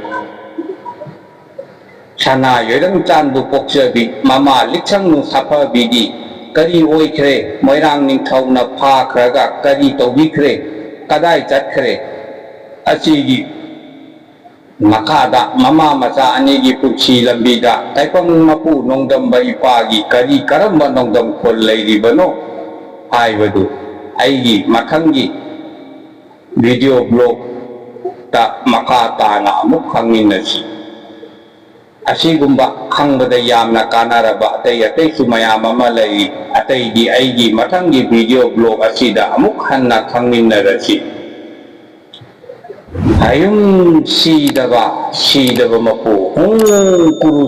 ꯁꯅꯥ ꯌꯣꯏꯔꯪ ꯆꯥꯟꯕꯨ ꯄꯣꯛꯆꯕꯤ ꯃꯃꯥ ꯂꯤꯛꯁꯪꯅꯨ ꯁꯥꯐꯕꯤꯗꯤ ꯀꯔꯤ ꯑꯣꯏꯈ꯭ꯔꯦ? ꯃꯣꯏꯔꯥꯡ ꯅꯤꯡꯊꯧꯅ ꯐꯥꯈ꯭ꯔꯒ ꯀꯔꯤ ꯇꯧꯕꯤꯈ꯭ꯔꯦ? ꯀꯗꯥꯏ ꯆꯠꯈ꯭ꯔꯦ? ꯑꯁꯤꯒꯤ ꯃꯈꯥꯗ ꯃꯃꯥ ꯃꯆꯥ ꯑꯅꯤꯒꯤ ꯄꯨꯟꯁꯤ ꯂꯝꯕꯤꯗ ꯇꯥꯏꯕꯪ ꯃꯄꯨ ꯅꯣꯡꯗꯝꯕ ꯏꯄꯥꯒꯤ ꯀꯔꯤ ꯀꯔꯝꯕ ꯅꯣꯡꯗꯝ ꯈꯣꯜ ꯂꯩꯔꯤꯕꯅꯣ ꯍꯥꯏꯕꯗꯨ ꯑꯩꯒꯤ ꯃꯊꯪꯒꯤ video blogꯇ ꯃꯈꯥ ꯇꯥꯅ ꯑꯃꯨꯛ ꯈꯪꯃꯤꯟꯅꯁꯤ꯫ ꯑꯁꯤꯒꯨꯝꯕ ꯈꯪꯕꯗ ꯌꯥꯝꯅ ꯀꯥꯟꯅꯔꯕ ꯑꯇꯩ ꯑꯇꯩꯁꯨ ꯃꯌꯥꯝ ꯑꯃ ꯂꯩꯔꯤ꯫ ꯑꯇꯩꯗꯤ ꯑꯩꯒꯤ ꯃꯊꯪꯒꯤ video blog ꯑꯁꯤꯗ ꯑꯃꯨꯛ ꯍꯟꯅ ꯈꯪꯃꯤꯟꯅꯔꯁꯤ꯫ ꯍꯌꯨꯝ ꯁꯤꯗꯕ, ꯁꯤꯗꯕ ꯃꯄꯨ, ꯍꯨꯝ ꯀꯨꯔꯨ